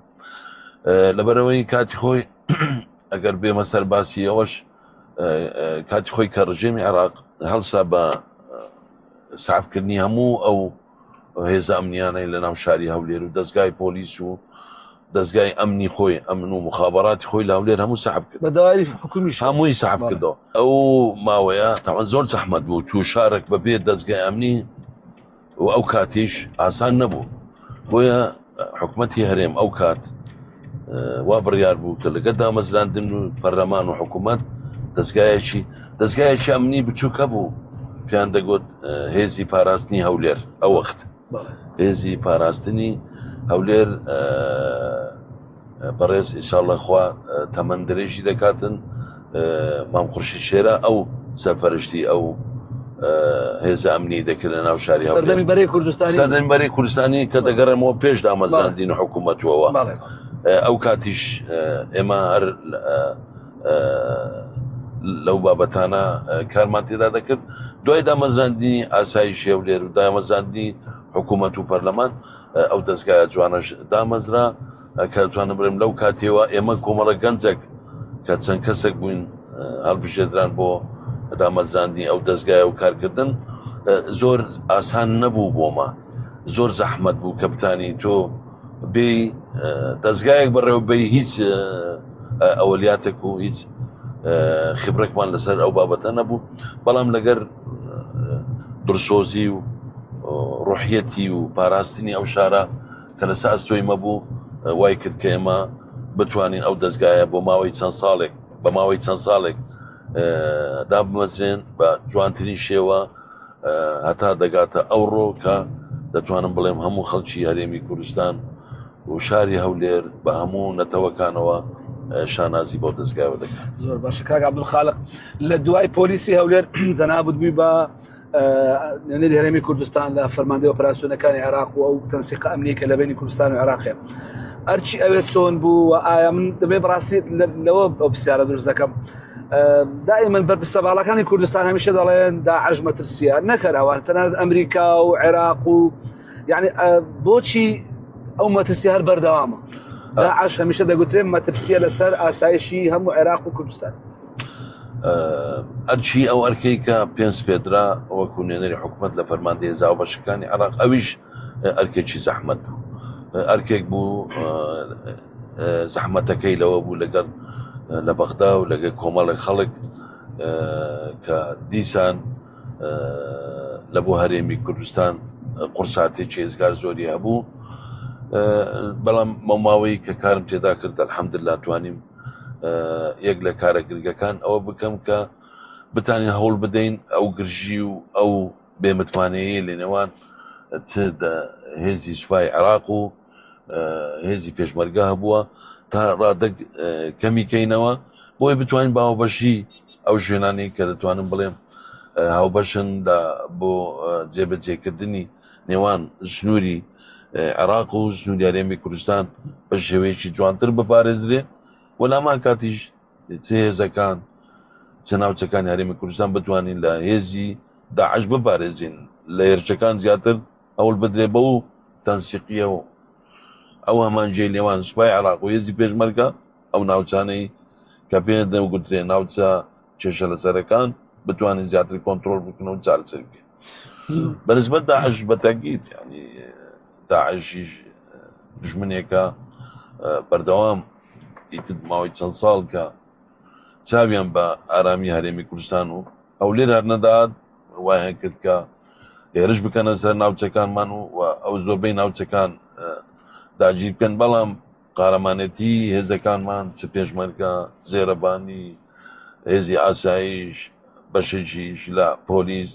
لەبەرەوەی کاتی خۆی ئەگەر بێمە سەر باسی ئەوەش کاتی خۆی کە ڕژێمی عێراق هەڵسا بە سابکردنی هەموو ئەو هێزە ئەمنیانەی لە ناو شاری هەولێر و دەستگای پۆلیس و دەستگای ئەمنی خۆی ئەمن و مخابراتی خۆی لە هەولێر هەموو سەحب کرد بەداوای حکومی هەمووی سەحب کردەوە ئەو ماوەیە تاوان زۆر زەحمەت بوو تو شارێک بەبێ دەستگای ئەمنی و ئەو کاتیش ئاسان نەبوو بۆیە حکومەتی هەرێم ئەو کات وا بڕیار بوو کە لەگە دامەزراندن و پەرلەمان و حکوومەت دەستگایەکی دەستگایەکی ئەمنی بچووک هەبوو پێیان دەگوت هێزی پاراستنی هەولێر ئەو وەخت هێزی پاراستنی هەولێر بەڕێز ئیشاڵە خوا تەمەند درێژی دەکاتن. مام خورشید شێرە ئەو سەرپەرشتی ئەو هێزە ئەمنی دەکرد لە ناو شاری سەردەمی بەرەی کوردستانی سەردەمی بەرەی کوردستانی کە دەگەڕێمەوە پێش دامەزراندین و حکوومەتەوە ئەو کاتیش ئێمە هەر لەو بابەتانە کارمان تێدا دەکرد دوای دامەزراندنی ئاسایش هەولێر و دامەزراندنی حکوومەت و پەرلەمان ئەو دەستگایە جوانەش دامەزرا کە دەتوانم بڵێم لەو کاتێوە ئێمە کۆمەڵە گەنجێک کە چەند کەسێک بووین هەڵبژێدران بۆ دامەزراندنی ئەو دەستگایە و کارکردن زۆر ئاسان نەبوو بۆمە زۆر زەحمەت بوو کە بتانی تۆ بێ دەستگایەک بەڕێوە بێ هیچ ئەوەلیاتێک و هیچ خبرێکمان لەسەر ئەو بابەتە نەبوو بەڵام لەگەر دڵسۆزی و ڕحیەتی و پاراستنی ئەو شارە کە لەسەر ئەستۆی مە بوو وای کرد کە ئێمە بتوانین ئەو دەستگایە بۆ ماوەی چەند ساڵێک بە ماوەی چەند ساڵێک دابمەزرێن بە جوانترین شێوە هەتا دەگاتە ئەوڕۆ کە دەتوانم بڵێم هەموو خەڵکی هەرێمی کوردستان و شاری هەولێر بە هەموو نەتەوەکانەوە شانازی بۆ دەستگایەوە دەکات. زۆر باشە کاک عەبدولخالق لە دوای پۆلیسی هەولێر جەنابت بووی بە نوێنەری هەرێمی کوردستان لە فەرماندەی ئۆپراسیۆنەکانی عێراق و ئەو تەنسیقە ئەمنیە کە لە بینی کوردستان و عێراقێ ئەرچی ئەوێت چۆن بوو و ئایا من دەبێ بەڕاستی لەوە ئەو پرسیارە دروست دەکەم دائما بەرپرسە باڵاکانی کوردستان هەمیشە دەڵێن داعش مەترسیە نەکەر ئەوان تەنانەت ئەمریکا و عێراق و یعنی بۆچی ئەو مەترسی هەر بەردەوامە داعش هەمیشە دەگوترێن مەترسیە لەسەر ئاسایشی هەموو عێراق و کوردستان ئەرکی ئەو ئەرکەی کە پێنج پێدرا وەکو نوێنەری حکوومەت لە فەرماندەی هێزاوبەشەکانی عێراق ئەویش ئەرکێکی زەحمەت بوو ئەرکێک بوو زەحمەتەکەی لەوە بوو لەگەڵ لە بەغدا و لەگەڵ کۆمەڵی خەڵک کە دیسان لە بۆ هەرێمی کوردستان قورساتێکی ئێزگار زۆری هەبوو بەڵام مەماوەی کە کارم تێدا کرد الحەمدلله توانیم یەک لە کارە گرنگەکان ئەوە بکەم کە بتانین هەوڵ بدەین ئەو گرژی و ئەو بێمتمانەیە لە نێوان چ هێزی سوپای عێراق و هێزی پێشمەرگە هەبووە تا ڕادەک کەمی کەینەوە بۆی بتوانین باوەبەشی ئەو شوێنانی کە دەتوانم بڵێم هاوبەشن بۆ جێبەجێکردنی نێوان سنووری عێراق و سنووری هەرێمی کوردستان بە شێوەیەکی جوانتر بپارێزرێ و لامان کاتیش چ هێزەکان چ ناوچەکانی هەرێمی کوردستان بتوانین لە هێزی داعش بپارێزین لە هێرشەکان زیاتر ئەوڵ بدرێ بەو تەنسیقیە و ئەو هەمانجێ نێوان سوپای عێراق و هێزی پێشمەرگە ئەو ناوچانەی کە پێ دەگوترێ ناوچە کێشە لەسەرەکان بتوانین زیاتر کۆنتترۆل بکەن و چارەسەر بکەن بەنسبەت داعش بەتەگیت ینی داعشیش دژمنێکە بەردەوام ئیتر ماوەی چەند ساڵ کە چاویان بە ئارامی هەرێمی کوردستان و هەولێر هەر نەدات وایان کرد کە هێرش بکەنە سەر ناوچەکانمان و ئەو زۆربەی ناوچەکان داگیر بکەن بەڵام قارەمانێتی هێزەکانمان چ پێشمەرگە زێرەبانی هێزی ئاسایش بەشێکیش لە پۆلیس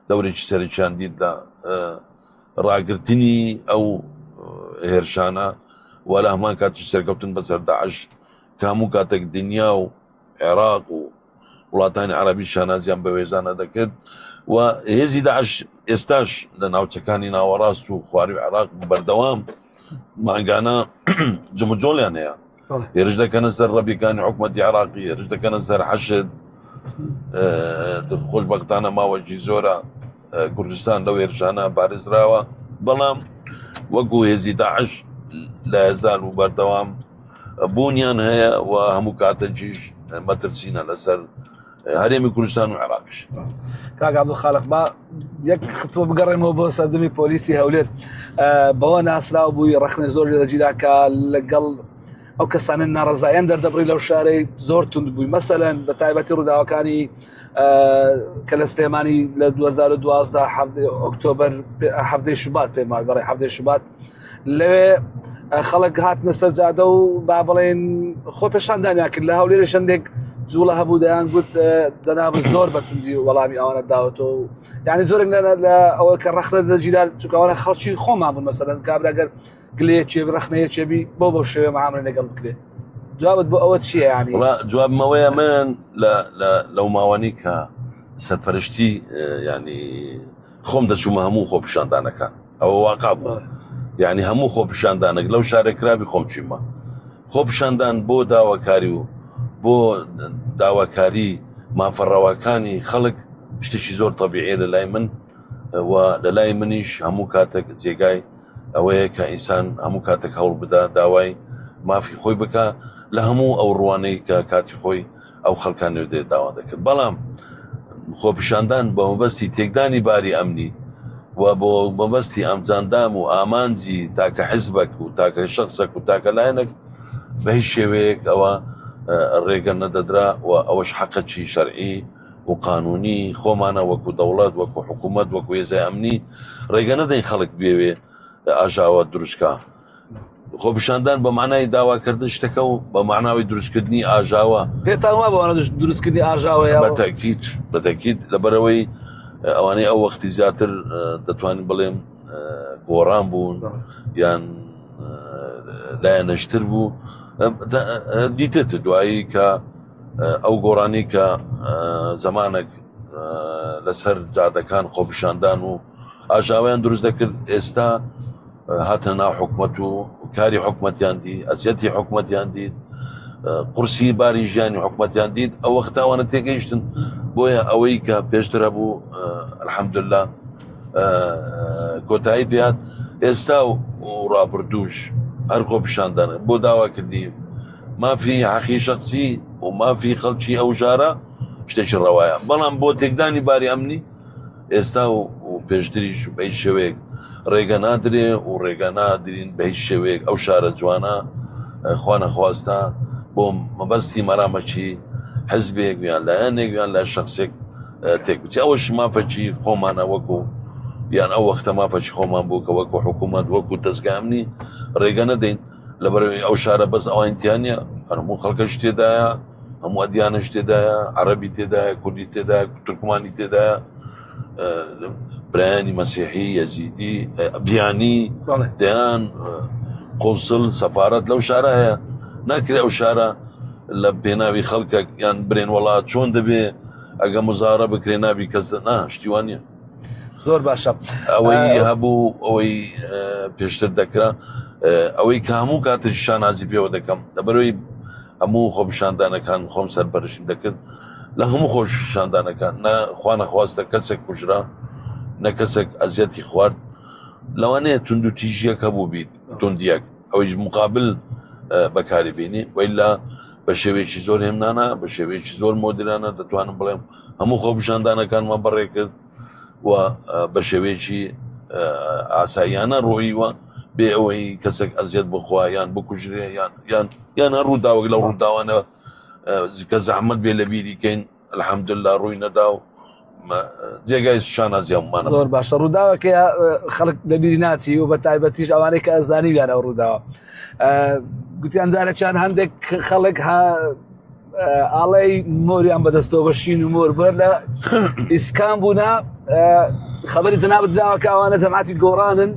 دەورێکی سەرەکیان دیت لە ڕاگرتنی ئەو هێرشانە و لە هەمان کاتیش سەرکەوتن بەسەر داعش کە هەموو کاتێک دنیا و عێراق و وڵاتانی عەربی شانازیان بە وێزانە دەکرد و هێزی داعش ئێستاش لە ناوچەکانی ناوەڕاست و خواری عێراق بەردەوام مانگانە جموجۆڵیان هەیە هێرش دەکەنە سەر ڕەبیەکانی حکوومەتتی عراقی هێرش دەکەنە سەر حەشد خۆشببختانە ماوەکی زۆرە کوردستان لەو هێرشانە پارێزراوە بەڵام وەکو هێزی داعش لە هەزار و بەردەوام بوونیان هەیە و هەموو کاتەکیش مەترسینە لەسەر هەرێمی کوردستان و عێراقیش. کاک عەبدولخالق با یەک خطوە بگەڕێمەوە بۆ سەردەمی پۆلیسی هەولێر بەوە ناسراو بووی ڕەخنە زۆر لە دەگیرا کە لەگەڵ ئەو کەسانە ناڕەزایان دەردەبڕی لەو شارەی زۆر تند بووی مەسەلەن بە تایبەتی ڕووداوەکانی کە لە سلێمانی لە 2012 ئۆکتۆبەر هەفتەی شوبات پێم وایە بەڕێ هەفتەی شوبات لەوێ خەڵک هاتنە سەر جادە و با بڵێن خۆ پێشاندانیان کرد لە هەولێر شندێک جوڵە هەبوو دەیان گوت جەناب زۆر بە توندی وەڵامی ئەوانە داوەتەوە و یعنی زۆرێک لە ئەوە کە ڕەخنە دەگیرا چونکەوانە خەڵکی خۆمان بوون مەسەلەن کابرا گەر گلەیەکێ ڕەخنەیەکێبی بۆ بەو شێوەیە معاملە لەگەڵ بکرێت. جوابت بۆ ئەوە چییە ینی وڵا جوابمەوەیە من لە لەو ماوەنی کە سەرپەرشتی ینی خۆم دەچوومە هەموو خۆپیشاندانەکان ئەوە واقع بوو یعنی هەموو خۆپیشاندانێک لەو شارە کرابی خۆم چیمە خۆپیشاندان بۆ داواکاری و بۆ داواکاری مافەڕەواکانی خەڵک شتێکی زۆر تەبیعە لە لای من و لە لای منیش هەموو کاتێک جێگای ئەوەیە کە ئینسان هەموو کاتێک هەوڵ بدا داوای مافی خۆی بکە لە هەموو ئەو ڕوانەی کە کاتی خۆی ئەو خەڵکانەی دێ داوا دەکرد بەڵام خۆپیشاندان بە مەبەستی تێکدانی باری ئەمنی و بۆ مەبەستی ئەمجاندام و ئامانجی تاکە حزبێک و تاکە شخصێک و تاکە لایەنێک بە هیچ شێوەیەک ئەوە ڕێگە نەدەدرا و ئەوەش حەقەکی شەرعی و قانونی خۆمانە وەکو دەوڵەت وەکو حکوومەت وەکو هێزای ئەمنی ڕێگە نەدەین خەڵک بێوێ ئاژاوە دروستکە خۆپیشاندان بە معنای داواکردن شتەکە و بە معناوی دروستکردنی ئاژاوە. پێتان وا بەوانە دروستکردنی ئاژاوەیە؟ بە تەکید بە تەکید لەبەرەوەی ئەوانەی ئەو وەختی زیاتر دەتوانین بڵێم گۆڕان بوون یان لایەنەشتر بوو دیتت دوایی کە ئەو گۆڕانی کە زمانێک لەسەر جادەکان خۆپیشاندان و ئاژاوەیان دروست دەکرد ئێستا هاتنە ناو حکومەت و کاری حکومەتیان دی ئەزیەتی حکومەتیان دیت قورسی باری ژیانی حکومەتیان دیت ئەو وەختە ئەوانە تێگەیشتن بۆیە ئەوەی کە پێشتر هەبوو الحەمدلله کۆتایی پێات ئێستا و ڕابردووش هەر خۆپیشاندان بۆ داواکردنی مافی حەقی شخصی و مافی خەڵکی ئەو ژارە شتێکی ڕەوایە بەڵام بۆ تێکدانی باری ئەمنی ئێستا و پێشتریش بە هیچ شێوەیەک ڕێگە نادرێ و ڕێگە نادرین بە هیچ شێوەیەک ئەو شارە جوانە خوانەخواستە بۆ مەبەستی مەرامەکی حزبێک یان لایەنێک یان لە شخصێک تێک بچێ ئەوەش مافەکی خۆمانە وەکو یان ئەو وەختە مافەکی خۆمان بوو کە وەکو حکوومەت وەکو دەستگامنی ڕێگە نەدەین لەبەرەوەی ئەو شارە بەس ئەوان تیانە هەموو خەڵکەش تێدایە هەموو ئەدیانەش تێدایە عەربی تێدایە کوردی تێدایە تورکمانی تێدایە برایانی مەسیحی یەزیدی بیانی دەیان قونسل سەفارەت لەو شارە هەیە ناکرێ ئەو شارە لە پێناوی خەڵکە یان برێن وڵات چۆن دەبێ ئەگە مزارە بکرێ نابی کەس نا شتیوانە زۆر باشە ئەوەی هەبوو ئەوەی پێشتر دەکرا ئەوەی کە هەموو کاتێک شانازی پێوە دەکەم لەبەرەوەی هەموو خۆپیشاندانەکان خۆم سەرپەرشتیم دەکرد لە هەموو خۆپیشاندانەکان نە خوانەخواستە کەسێک کوژرا نە کەسێک ئەزیەتی خوارد لەوانەیە تونند و تیژیەک هەبوو بیت توندیەک ئەویش مقابل بەکاری بینی ویلا بە شێوەیەکی زۆر هێمنانە بە شێوەیەکی زۆر مۆدرانە دەتوانم بڵێم هەموو خۆپیشاندانەکانمان بەڕێ کرد و بە شێوەیەکی ئاساییانە ڕۆیوە بێ ئەوەی کەسێک ئەزیەت بخوا یان بکوژرێ یان یان یان هەر ڕووداوێک لەو ڕووداوانە کە زەحمەت بێ لە بیری کەین الحەمدللا ڕووی نەدا و جێگای شانازی هەموومانە. زۆر باشە ڕووداوەکە خەڵک لەبیری ناچی و بە تایبەتیش ئەوانەی کە ئەزانیویان ئەو ڕووداوە گوتیان جارێکیان هەندێک خەڵک ئاڵای مۆریان بەدەستەوە بە شین و مۆر بەر لە ئیسکان بوونا خبری جەنابت دراوە کە ئەوانە جەماعەتی گۆڕانن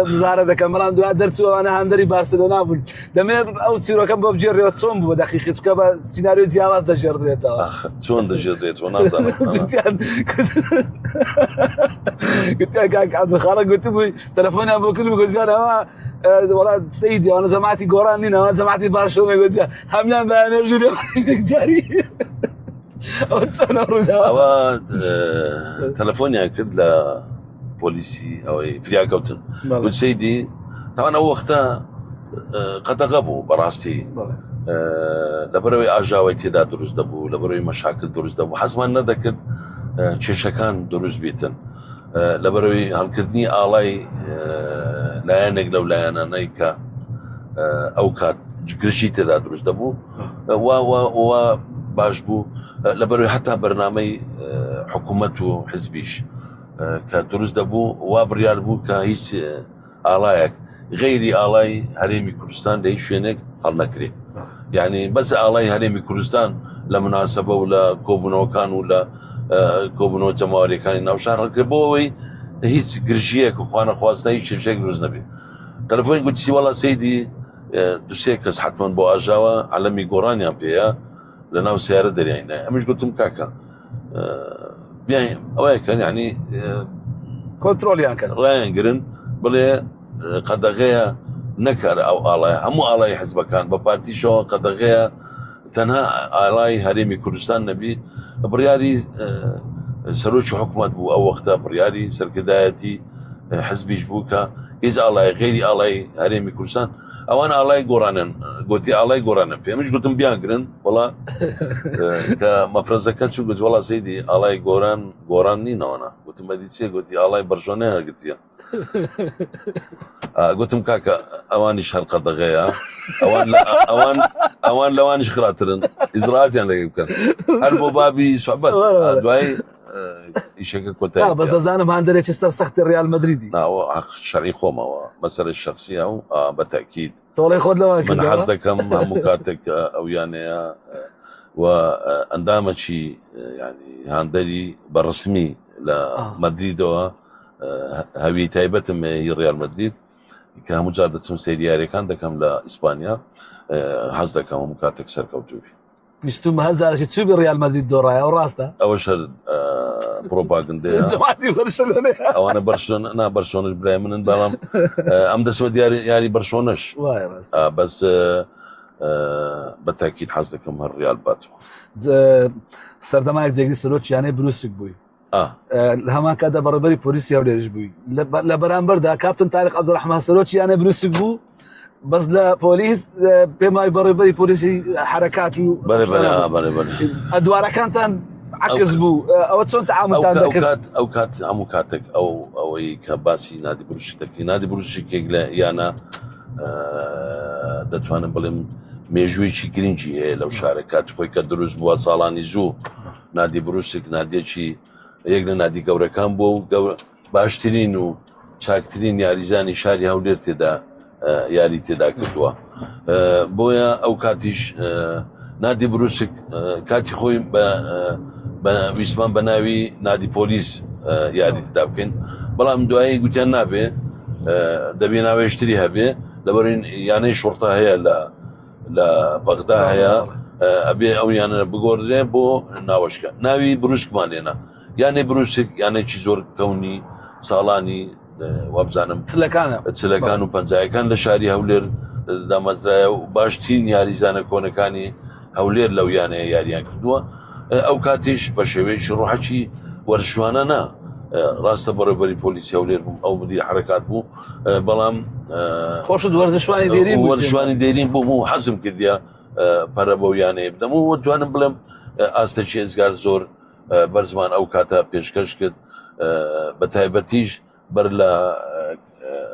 بزارە دەکەن بەڵام دوا دەرچوو ئەوانە هاندەری بارسلۆنا بوون دەمێ ئەو چیرۆکەم بۆ بگێڕێەوە چۆن بوو دەقیقی چکە بە سیناریۆ جیاواز دەژێڕدرێتەوە چۆن دەژێڕێتەوە نازانم گوتیان کاک عەبدولخاڵق گوتبووی تەلەفۆنیان بۆ کرد گوتیان ئەوە وەڵا سەیدی ئەوانە جەماعەتی گۆڕان نین ئەوانە جەماعەتی بارسلۆنا گوتیان هەموان بەیانە ژوورێ جاری ئەوە چۆنە ڕووداوە ئەوە تەلەفۆنیان کرد لە پۆلیسی ئەوەی فریاکەوتن گوت سەیدی تاوان ئەو وەختە قەدەغە بوو بەڕاستی لەبەرەوەی ئاژاوەی تێدا دروست دەبوو لەبەرەوەی مەشاکل دروست دەبوو حەزمان نەدەکرد کێشەکان دروست بیتن لەبەرەوەی هەڵکردنی ئاڵای لایەنێک لەو لایەنانەی کە ئەو کات گرژی تێدا دروست دەبوو وا باش بوو لەبەرەوەی حتا بەرنمەی حکوومەت و حزبیش کە دروست دەبوو وا بڕیار بوو کە هیچ ئاڵایەک غەیری ئاڵای هەرێمی کوردستان لە هیچ شوێنێک هەڵنەکرێ یعنی بەس ئاڵای هەرێمی کوردستان لە مناسبە و لە کۆبوونەوەکان و لە کۆبوونەوە جەماوەریەکانی ناوشار هەڵکرێ بۆ ئەوەی هیچ گرژیەک و خوانەخواستە هیچ کێشەیەک دروست نەبێت تەلەفۆنی گوتی وەڵا سەیدی. دوسێ کەس حتمما بۆ ئاژاوە عەلەمی گۆڕانیان پێەیە لە ناو سیارە دەریای نای ئەمش گوتم کاکە ئەوەیەکەن ینی کۆنتترۆلیان کرد ڕایان گرن بڵێ قەدەغەیە نەکار ئەو ئاڵای هەموو ئاڵای حزبەکان بە پارتیشەوە قەدەغەیە تەنها ئاڵای هەرێمی کوردستان نەبی بڕیاری سەرۆکی حکوومەت بوو ئەو وەختە بڕیاری سەرکردایەتی حزبیش بوو کە هیچ ئاڵای غێری ئاڵای هەرێمی کوردستان ئەوان ئاڵای گۆڕانن گوتی ئاڵای گۆڕانن پێمش گوتم بیانگرن وڵا کە مەفرەزەکە چوو گوت وڵا سەیدی ئاڵای گۆران گۆڕان نینەوەە گوتم بەدی چیە گوتی ئاڵای بەرشۆنیان هەرگرتیە گوتم کاکە ئەوانیش هەر قەدەغەیە ئەوان ئەوان ئەوان لەوانیش خراپترن ئیزراعاتیان لەگەی بکەن هەر بۆ بابی سوعبەت دوای ئیشەکە کۆتایی بەس دەزانم هاندەرێکی سەر سەختی ڕیال مەدریدی ناوە شەری خۆمەوە مەسەرە شخصیە و بە تاکید تۆڵەی خۆت لەوان من حەز دەکەم هەموو کاتێک ئەو یانەیە و ئەندامەکی ینی هاندەری بە ڕسمی لە مەدریدەوە هەوی تایبەتم هی ڕیال مەدرید کە هەموو جار دەچم سەیری یاریەکان دەکەم لە ئیسپانیا حەز دەکەم هەموو کاتێک سەرکەوتوبی ویستومە هەر جارێکی چووبی ڕیال مەدرید دۆڕایە ئەو ڕاستە ئەوەش هەر پرۆپاگندەیە جەماعەتی بەرشەلۆنەیە ئەوانە بەرشلۆنە نا بەرشلۆنەش برای منن بەڵام ئەم دەچمە دیاری یاری بەرشۆنەش وایە ڕاستە بەس بە تاکید حەز دەکەم هەر ڕیال باتەوە سەردەمایەک جێگری سەرۆکی یانەی بروسک بووی لە هەمان کاتدا بەڕێبەری پۆلیسی هەولێریش بووی لە بەرامبەردا کاپتن تاریق عەبدولڕەحمان سەرۆکی یانەی بروسک بوو بەس لە پۆلیس پێم وای بەڕێبەری پۆلیسی حرەکات و ئەدوارەکانتان عکس بوو ئەوە چۆن تعاملتان دەکرد ئەو کات هەموو کاتێک ئەو ئەوەی کە باسی نادی بروشی دەکەی نادی بروشێکێک لە یانە دەتوانم بڵێم مێژوویەکی گرنگی هەیە لەو شارە کاتی خۆی کە دروست بووە ساڵانی زوو نادی بروسک نادیەکی یەک لە نادی گەورەکان بووە و گەورە باشترین و چاکترین یاریزانی شاری هەولێر تێدا یاری تێدا کردووە بۆیە ئەو کاتیش نادی بروسک کاتی خۆی بە ویستمان بە ناوی نادی پۆلیس یاری تێدا بکەین بەڵام دوایی گوتیان نابێ دەبێ ناوێشتری هەبێ لەبەرین یانەی شوڕتە هەیە لە لە بەغدا هەیە ئەبێ ئەو یانە بگۆڕدرێ بۆ ناوەشکە ناوی بروسکمان لێنا یانەی بروسک یانێکی زۆر کەونی ساڵانی وابزانم چلەکانە چلەکان و پەنجایەکان لە شاری هەولێر دامەزرایە و باشترین یاریزانە کۆنەکانی هەولێر لەو یانەیە یاریان کردووە ئەو کاتیش بە شێوەیەکی ڕوحەکی وەرزشوانە نا ڕاستە بەڕێوبەری پۆلیسی هەولێر بووم ئەو مدیر حرکات بوو بەڵام خۆشت وەرزشوانی دێرین وەرزشوانی دێرین بووم و حەزم کردیا پەرە بەو یانەیە بدەم و توانم بڵێم ئاستێکی ئێزگار زۆر بەرزمان ئەو کاتە پێشکەش کرد بە تایبەتیش بەر لە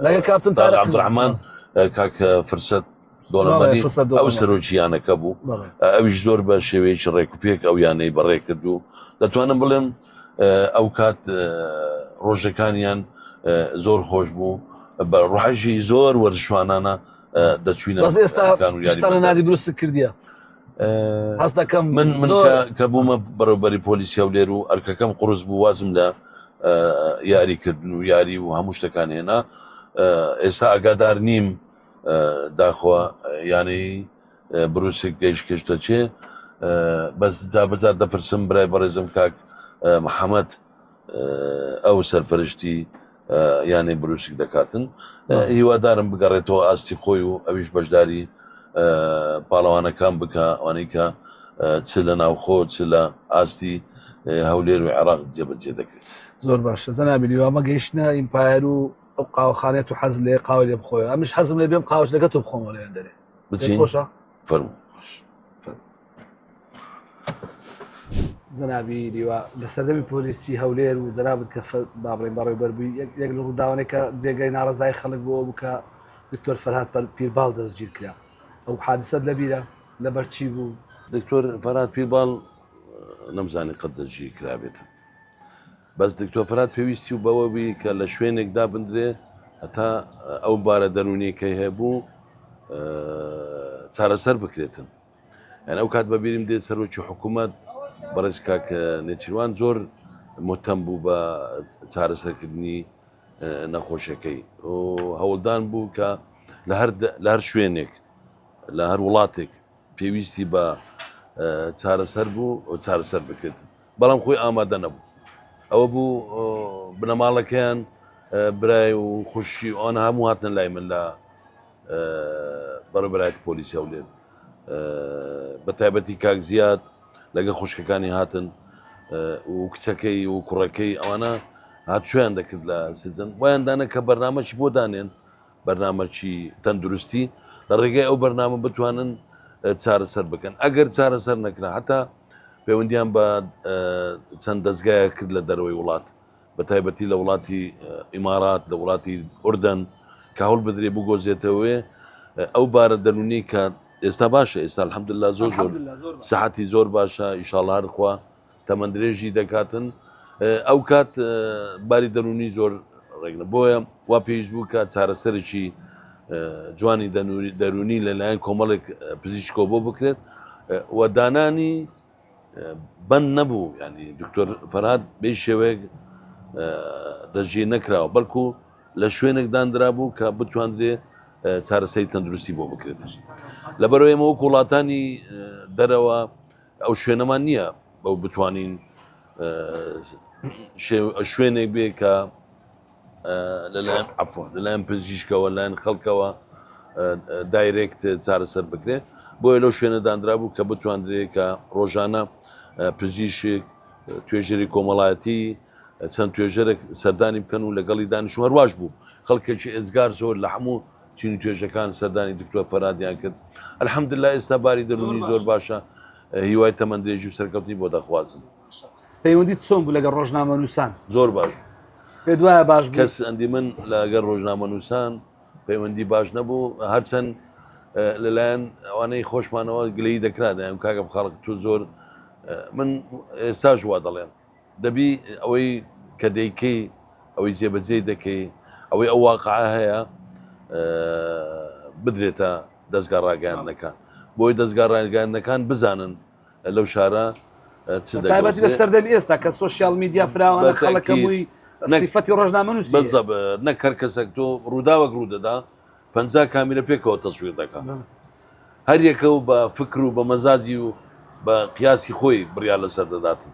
لەگەڵ کاپتن تارق عەبدولڕەحمان کاک فرسەت دۆڵەمەری ئەو سەرۆکی یانەکە بوو ئەویش زۆر بە شێوەیەکی ڕێکوپێک ئەو یانەی بەڕێ کرد و دەتوانم بڵێم ئەو کات ڕۆژەکانیان زۆر خۆش بوو بە ڕحەژی زۆر وەرزشوانانە دەچوینە بەس ئێستا لە نادی دروست کردیە هەست دەکەم من من کە بوومە بەڕێوبەری پۆلیسی هەولێر و ئەرکەکەم قورس بوو وازم لە یاریکردن و یاری و هەموو شتەکان هێنا ئێستا ئاگادار نیم داخوا یانەی بروسک گەیش کێشتە چێ بەس جابەجار دەپرسم برای بەڕێزم کاک محەممەد ئەو سەرپەرشتی یانەی بروسک دەکاتن هیوادارم بگەڕێتەوە ئاستی خۆی و ئەویش بەشداری پاڵەوانەکان بکە ئەوانەی کە چ لە ناوخۆ چ لە ئاستی هەولێر و عێراق جێبەجێ دەکرێت زۆر باشە جەنابی لیوا مە گەیشتە ئیمپایەر و ئەو قاوەخانەیە تو حەز لێ قاوە لێ بخۆی ئەمش حەزم لێ بێم قاوەش لەگە تۆ بخۆمەوە لێ دەرێ بچین خۆشە فەرموو جەنابی لیوا لە سەردەمی پۆلیسی هەولێر و جەنابت کە با بڵێین بەڕێوبەر بووی یەک لە ڕووداوانێک کە جێگای ناڕەزای خەڵک بووە بوو کە دکتۆر فەرهاد پیرباڵ دەستگیر کرا ئەو حادسەت لەبیرە لەبەر چی بوو؟ دکتۆر فەرهاد پیرباڵ نەمزانی قەت دەستگیر کرابێت. بەس دکتۆر فەرهاد پێویستی و بەوە بی کە لە شوێنێک دابندرێ هەتا ئەو بارە دەروونیەکەی هەبوو چارەسەر بکرێتن. یان ئەو کات بەبیرم دێت سەرۆکی حکوومەت بەڕێز کاک نێچیروان زۆر مهتەم بوو بە چارەسەرکردنی نەخۆشیەکەی و هەوڵدان بوو کە لە هەر لە هەر شوێنێک. لە هەر وڵاتێک پێویستی بە چارەسەر بوو چارەسەر بکرێت بەڵام خۆی ئامادە نەبوو ئەوە بوو بنەماڵەکەیان برای و خوشکی ئەوان هەموو هاتنە لای من لە بەڕێوەبەرایەتی پۆلیسی هەولێر بە تایبەتی کاک زیاد لەگە خوشکەکانی هاتن و کچەکەی و کوڕەکەی ئەوانە هاتوویان دەکرد لە سجن بۆیان دانە کە بەرنامەی بۆ دانێن بەرنامەکی تەندروستی لە ڕێگەی ئەو بەرنامە بتوانن چارەسەر بکەن ئەگەر چارەسەر نەکرا هەتا پەیوەندیان بە چەند دەستگایە کرد لە دەرەوەی وڵات بە تایبەتی لە وڵاتی ئیمارات لە وڵاتی ئوردن کە هەوڵ بدرێ بگۆزێتەوەێ ئەو بارە دەرونی کە ئێستا باشە ئێستا الحمدلله زۆر زۆر سەحەتی زۆر باشە ئیشاڵ هەرخوا تەمەندرێژی دەکاتن ئەو کات باری دەرونی زۆر ڕێگنە بۆیە وا پێویست بوو کە چارەسەرێکی جوانی دەرونی لەلایەن کۆمەڵێک پزیشکۆ بۆ بکرێت و دانانی بەند نەبوو ینی دکتۆر فەرهاد بێ شێوەیەک دەستگیر نەکراوە بەڵکو لە شوێنێک دانرا بوو کە بتواندرێ چارەسەری تەندروستی بۆ بکرێت لەبەرەوە ئێمە وەک وڵاتانی دەرەوە ئەو شوێنەمان نییە بەو بتوانین شوێنێک بێ کە لەلایەن عفوا لەلایەن پزیشکەوە لایەن خەڵکەوە direct چارەسەر بکرێت بۆیە لەو شوێنە دانرا بوو کە بتواندرێت کە ڕۆژانە پزیشک توێژەری کۆمەڵایەتی چەند توێژەرێک سەردانی بکەن و لەگەڵی دانیش و هەرواش بوو خەڵکێکی ئێزگار زۆر لە هەموو چین و توێژەکان سەردانی دکتۆر فەرادیان کرد الحمدلله ئێستا باری دەروونی زۆر باشە هیوای تەمەندرێژی و سەرکەوتنی بۆ دەخوازم. پەیوەندیت چۆن بوو لەگەڵ ڕۆژنامەنووسان؟ زۆر باش بوو. پێت وایە باش بوو؟ کەس ئەندی من لەگەڵ ڕۆژنامەنووسان پەیوەندی باش نەبوو هەرچەند لەلایەن ئەوانەی خۆشمانەوە گلەیی دەکرا دەیان کاکە خەڵک تۆ زۆر من ئێستاش وا دەڵێم دەبی ئەوەی کە دەیکەی ئەوەی جێبەجێی دەکەی ئەوەی ئەو واقعە هەیە بدرێتە دەستگا ڕاگەیاندنەکان بۆی دەستگا ڕاگەیاندنەکان بزانن لەو شارە چ تایبەتی لە سەردەمی ئێستا کە social media فراوانە خەڵک هەمووی سیفەتی ڕۆژنامەنووسی بەزەبت نەک هەر کەسێک تۆ ڕووداوێک ڕوودەدا 50 کامیرە پێکەوە تەسویر دەکا هەر یەکە و بە فکر و بە مەزاجی و بە قیاسی خۆی بڕیار لەسەر دەداتن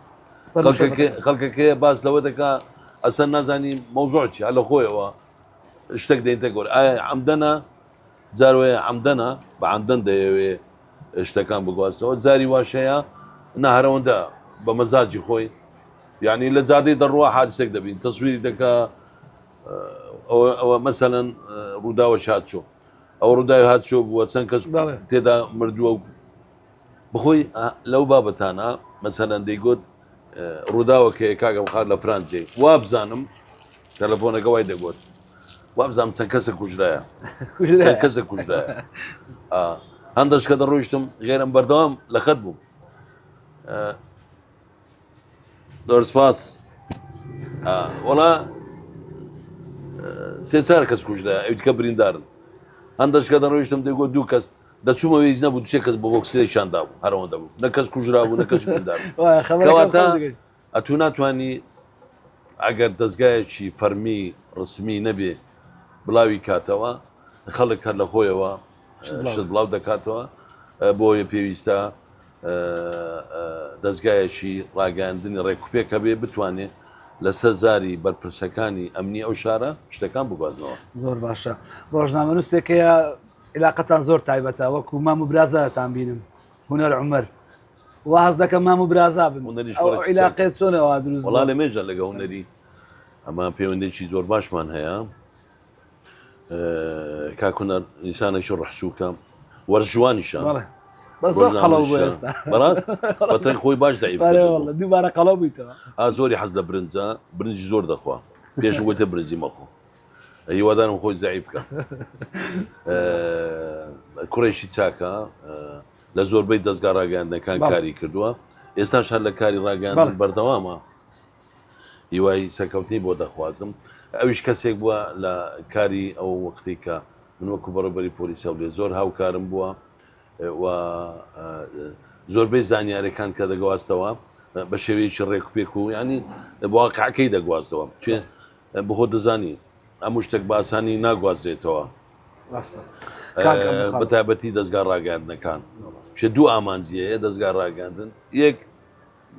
خەڵکەکەی باس لەوە دەکا ئەسەر نازانی مەوزوع چی لە خۆیەوە شتێک دێنتە گۆر ئایا عەمدەنە جار وایە عەمدەنە بە عەمدەن دەیەوێ شتەکان بگواستەوە جاری واش هەیە نا هەرەوەندە بە مەزاجی خۆی یعنی لە جادەی دەڕوا حادسێک دەبین تەسویری دەکا ئەوە مەسەلەن ڕووداوە هاتچۆ ئەو ڕووداوی هاتچۆ بووە چەند کەس تێدا مردووە و بەخۆی لەو بابەتانە مەسەلەن دەیگوت ڕووداوەکەیە کاک ئەمخار لە فرانجێ وابزانم تەلەفۆنەکە وای دەگوت وابزانم چەند کەسە کوژرایە چەند کەسە کوژرایە هەندەش کە دەڕۆیشتم غێرم بەردەوام لە خەت بووم زۆر سپاس وەڵا سێ چار کەس کوژرا ئەویتکە بریندارن هەندەش کە دەڕۆیشتم دەگوت دوو کەس دەچوومەوە هیچ نەبوو دوسێ کەس بۆ بۆکسێکیان دابوو هەرەوەندە بوو نە کەس کوژرا بوو نە کەس بریندار بوو کەواتە ئەتوو ناتوانی ئەگەر دەستگایەکی فەرمی ڕسمی نەبێ بڵاوی کاتەوە خەڵک هەر لە خۆیەوە شت بڵاو دەکاتەوە بۆیە پێویستە دەستگایەکی ڕاگەاندنی ڕێکوپێک هەبێ بتوانێ لەسەر زاری بەرپرسەکانی ئەمنی ئەو شارە شتەکان بگوازنەوە. زۆر باشە ڕۆژنامەنووسێکەیە عیلاقەتان زۆر تایبەتە وەکو مام و برازاتان بینم هونەر عومەر وا هەست دەکەم مام و برازا بن هونەریش ئەو کوڕێکی چاک. عیلاقەیە چۆنەوە دروست وەڵا بووە لە مێژە لەگە هونەری ئەمە پەیوەندێکی زۆر باشمان هەیە کاک هونەر ئینسانێکی ڕەحسوکە وەرزشوانیشە بەڵێ بەس زۆر قەڵەو بوو ڕۆژنامەنووسە. ئێستا بەڕاست فەترەی خۆی باش زەعیف بەڵێ کردبوو. والله دووبارە قەڵەو بوویتەوە ئا زۆری حەز لە برنجە برنجی زۆر دەخوا پێشم گوتە برنجی مەخۆ هیوادارم خۆی زەعیف کە کوڕێکی چاکە لە زۆربەی دەستگا ڕاگەاندنەکان کاری کردووە ئێستاش هەر لە کاری ڕاگەاندن بەردەوامە هیوای سەرکەوتنی بۆ دەخوازم ئەویش کەسێک بووە لە کاری ئەو وەختی کە من وەکو بەڕێبەری پۆلیس هەولێر زۆر هاوکارم بووە و زۆربەی زانیارەکان کە دەگواستەوە بە شێوەیەکی ڕێکوپێک و ینی واقعەکەی دەگواستەوە چێ بخۆ دەزانی هەموو شتێک بە ئاسانی ناگوازرێتەوە. ڕاستە. بە تایبەتی دەستگا ڕاگەاندنەکان شێ دوو ئامانجی هەیە دەستگا ڕاگەاندن یەک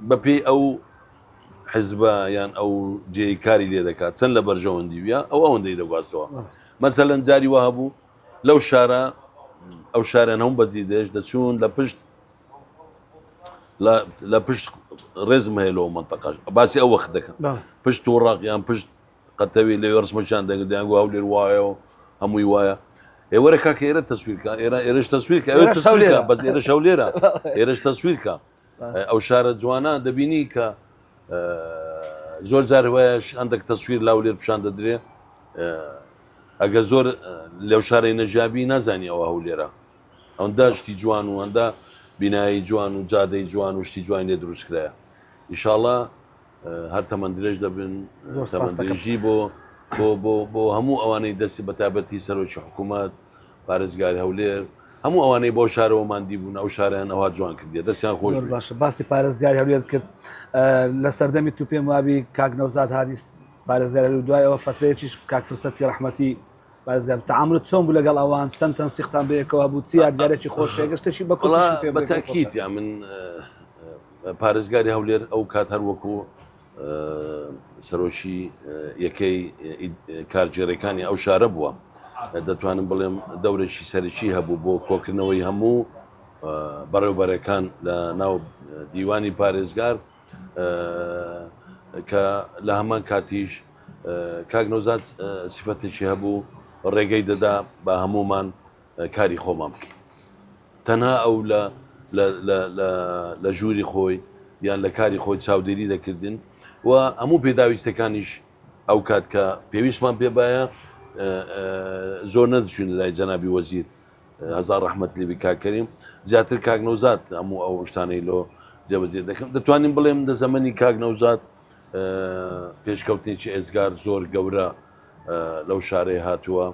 بەپێی ئەو حزبە یان ئەو جێی کاری لێ دەکات چەند لە بەرژەوەندی وە ئەو ئەوەندەی دەگواستەوە مەسەلەن جاری وە هەبوو لەو شارە ئەو شارەن هەم بەجی دێش دەچوون لە پشت لە پشت ڕێزم هەیە لەو منتەقەش باسی ئەو وەخت دەکەم پشت و ڕاق یان پشت قەتەوی لەوێ ڕسمەکیان دەگرت دەیانگو هەولێر وایە و هەمووی وایە ئێ وەرە کاکە ئێرە تەسویرکە ئێرە ئێرەش تەسویرکە ئەوێ تەسویرکە بەس ئێرەش هەولێرە ئێرەش تەسویرکە ئەو شارە جوانە دەبینی کە زۆر جار وایە هەندێک تەسویر لاولێر پیشان دەدرێ ئەگە زۆر لەو شارەی نەژیابی نازانی ئەوە هەولێرە ئەوەندە شتی جوان و ئەندە بینایی جوان و جادەی جوان و شتی جوانی لێ دروستکرایە ئیشاڵە هەر تەمەن درێژ دەبن تەمەن درێژی بۆ بۆ بۆ بۆ هەموو ئەوانەی دەستی بە تابەتی سەرۆکی حکوومەت پارێزگاری هەولێر هەموو ئەوانەی بۆ شارەوە مادی بوون ئەو شاریان ئەوها جوان کردیە دەستیان خۆش باشە باسی پارێزگاری هەولێر کرد لە سەردەمی تو پێم وابی کاک نەوزاد هادیس پارێزگار دوای ئەوە فترەیەکیش کاک فرسەتی ڕەحمەتی پارێزگار تعاملت چۆن بوو لەگەڵ ئەوان چەند تەنسیقتان بەیەکەوە بوو چی یادگارێکی خۆش شتێکی بە بە تاکیت یا من پارێزگاری هەولێر ئەو کات هەر وەکو سەرۆکی یەکەی کارگێڕەکانی ئەو شارە بووە دەتوانم بڵێم دەورێکی سەرەکی هەبوو بۆ کۆکردنەوەی هەموو بەڕێوبەرەکان لە ناو دیوانی پارێزگار کە لە هەمان کاتیش کاک نەوزاد سیفەتێکی هەبوو ڕێگەی دەدا بە هەمومان کاری خۆمان بکەین تەنها ئەو لە لە ژووری خۆی یان لە کاری خۆی چاودێری دەکردن و هەموو پێداویستەکانیش ئەو کات کە پێویستمان پێ باە زۆر نەدەچوین لای جەنابی وەزیر هەزار ڕەحمەت لێبی کاک کەریم زیاتر کاک نەوزاد هەموو ئەو شتانەی لۆ جێبەجێ دەکەم دەتوانین بڵێم لە زەمەنی کاک نەوزاد پێشکەوتنێکی ئێزگار زۆر گەورە لەو شارەی هاتووە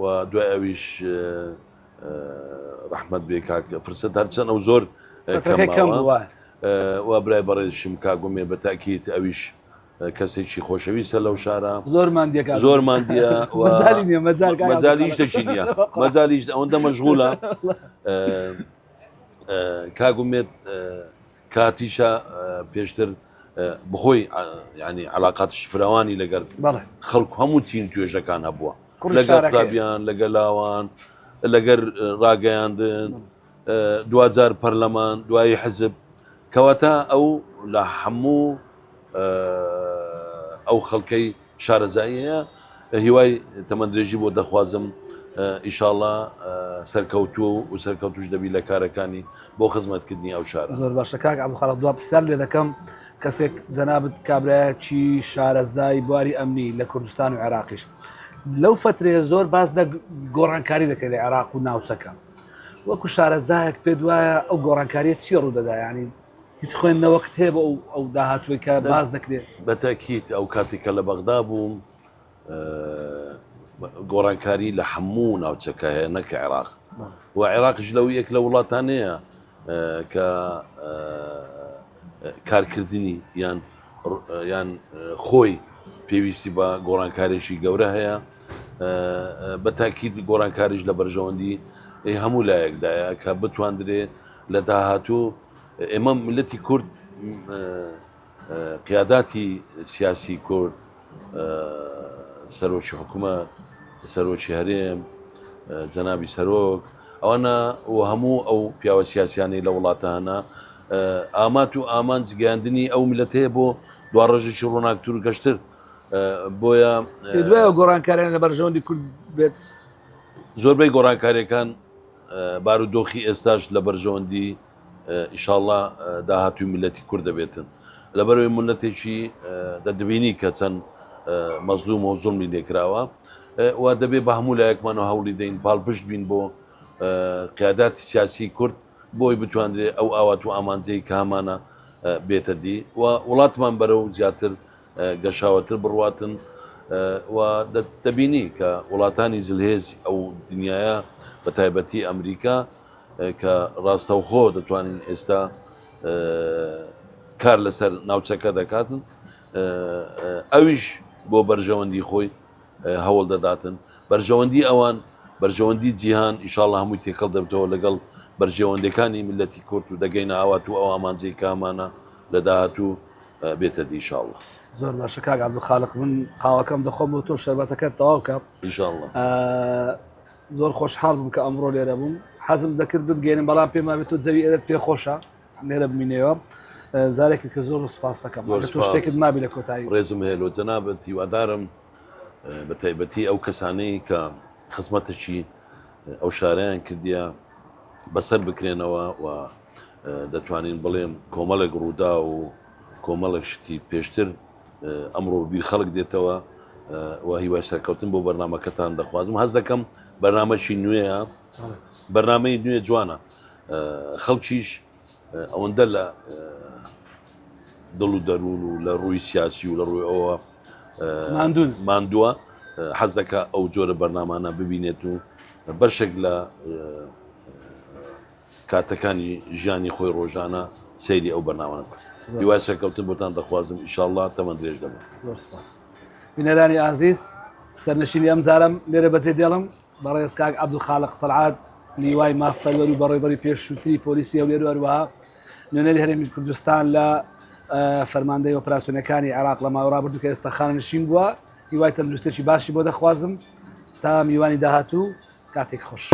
و دوای ئەویش ڕەحمەت بێ کاک فرسەت هەرچەند ئەو زۆر کەم بووە و برای بەڕێزشم کاگومێ بە تاکیت ئەویش کەسێکی خۆشەویستە لەو شارە زۆر مادیە زۆر مادیە مەجالی شتێکی نییە مەجالیش ئەوەندە مەشغولە کاگومێت کاتیشە پێشتر بخۆی ینی علااقاتش فراوانی لەگەر خەڵک هەموو چین توێژەکان هەبووە لەگەر قوتابیان لەگەر لاوان لەگەر ڕاگەیاندن دواجار پەرلەمان دوایی حزب کەواتە ئەو لە هەموو ئەو خەڵکەی شارەزایی هەیە هیوای تەمەندرێژی بۆ دەخوازم ئیشاڵا سەرکەوتووە و سەرکەوتوش دەبی لە کارەکانی بۆ خزمەتکردنی ئەو شارە. زۆر باشە کاک عەبدولخالق دوا پرسیار لێ دەکەم کەسێک جەنابت کابرایەکی شارەزای بواری ئەمنی لە کوردستان و عێراقیش لەو فترەیە زۆر باس لە گۆڕانکاری دەکرێت لە عێراق و ناوچەکە وەکو شارەزایەک پێ دوایە ئەو گۆڕانکاریە چی ڕوودەدا ینی هیچ خوێندنەوەکت هەیە بۆ ئەو داهاتووی کە باس دەکرێت؟ بە تەئکید ئەو کاتێک کە لە بەغدا بووم گۆڕانکاری لە هەموو ناوچەکە هەیە نەک عێراق و عێراقش لەو یەک لە وڵاتانەیە کە کارکردنی یان یان خۆی پێویستی بە گۆڕانکارێکی گەورە هەیە بە تاکیید گۆڕانکاریش لە بەرژەوەندی هەموو لایەکدایە کە بتواندرێ لە داهاتوو ئێمە میللەتی کورد قیاداتی سیاسی کورد سەرۆکی حکوومەت سەرۆکی هەرێم جەنابی سەرۆک ئەوانە و هەموو ئەو پیاوە سیاسیانەی لە وڵاتە هەنا ئامات و ئامانج گەیاندنی ئەو میلەتەیە بۆ دوا ڕۆژێکی ڕووناکتر و گەشتر بۆیە دوای گۆڕانکاریان لە بەرژەوەندی کورد بێت زۆربەی گۆڕانکاریەکان بارودۆخی ئێستاش لە بەرژەوەندی ئیشاڵا داهاتوی میلەتی کورد دەبێتن لەبەرەوەی ملەتێکی دەدبینی کە چەند مەزلوم و زوڵمی لێکراوە و دەبێ بە هەموو لایەکمان و هەوڵی دەین پاڵپشت بین بۆ قیاداتی سیاسی کورد بۆی بتواندرێ ئەو ئاوات و ئامانجەی کە هەمانە بێتە دی و وڵاتمان بەرەو زیاتر گەشاوەتر بڕواتن و دەبینی کە وڵاتانی زلهێز ئەو دنیاە بە تایبەتی ئەمریکا کە ڕاستەوخۆ دەتوانین ئێستا کار لەسەر ناوچەکە دەکاتن ئەویش بۆ بەرژەوەندی خۆی هەوڵ دەداتن بەرژەوەندی ئەوان بەرژەوەندی جیهان ئیشاڵڵا هەمووی تێکەڵ دەبتەوە لەگەڵ بەرژەوەندەکانی میللەتی کورد و دەگەینە ئاوات و ئەو ئامانجەی کە هەمانە لە داهاتوو بێتە دی ئیشاڵڵا. زۆر باشە کاک عەبدولخالق من قاوەکەم دەخۆم بۆ تۆ شەربەتەکەت تەواو کە ئیشاڵڵا. زۆر خۆشحاڵ بووم کە ئەمڕۆ لێرە بووم حەزم دەکرد بتگەێنم بەڵام پێم وابێت تۆ جەوی ئێرەت پێ خۆشە لێرە بمینەوە جارێکی کە زۆر سپاس دەکەم تۆ شتێکت مابی لە کۆتایی ڕێزم هەیە لۆ جەنابت هیوادارم بە تایبەتی ئەو کەسانەی کە خزمەتێکی ئەو شارەیان کردیە بەسەر بکرێنەوە و دەتوانین بڵێم کۆمەڵێک ڕوودا و کۆمەڵێک شتی پێشتر ئەمڕۆ بیر خەڵک دێتەوە و هیوای سەرکەوتن بۆ بەرنمەکەتان دەخوازم هەز دەکەم بەرنمەکی نوێیە بەرنمەی نوێ جوانە خەڵکیش ئەوەندە لە دڵ و دەروون و لە ڕووی سیاسی و لە ڕووی ئەوە ماندوون ماندووە حەز دەکا ئەو جۆرە بەرنامانە ببینێت و بەشێک لە کاتەکانی ژیانی خۆی ڕۆژانە سەیری ئەو بەرنامانە بکات هیوای سەرکەوتن بۆتان دەخوازم ئیشاءاللە تەمەن درێژ دەبن. زۆر سپاس. بینەرانی ئازیز سەرنشینی ئەم جارەم لێرە بەجێ دێڵم بەڕێز کاک عەبدولخالق تەڵعەت لیوای مافپەروەر و بەڕێوەبەری پێشووتری پۆلیسی هەولێر و هەروەها نوێنەری هەرێمی کوردستان لە فەرماندەی ئۆپراسیۆنەکانی عێراق لە ماوەی ڕابردوو کە ئێستا خانەنشین بووە هیوای تەندروستێکی باشی بۆ دەخوازم تا میوانی داهاتوو کاتێک خۆش.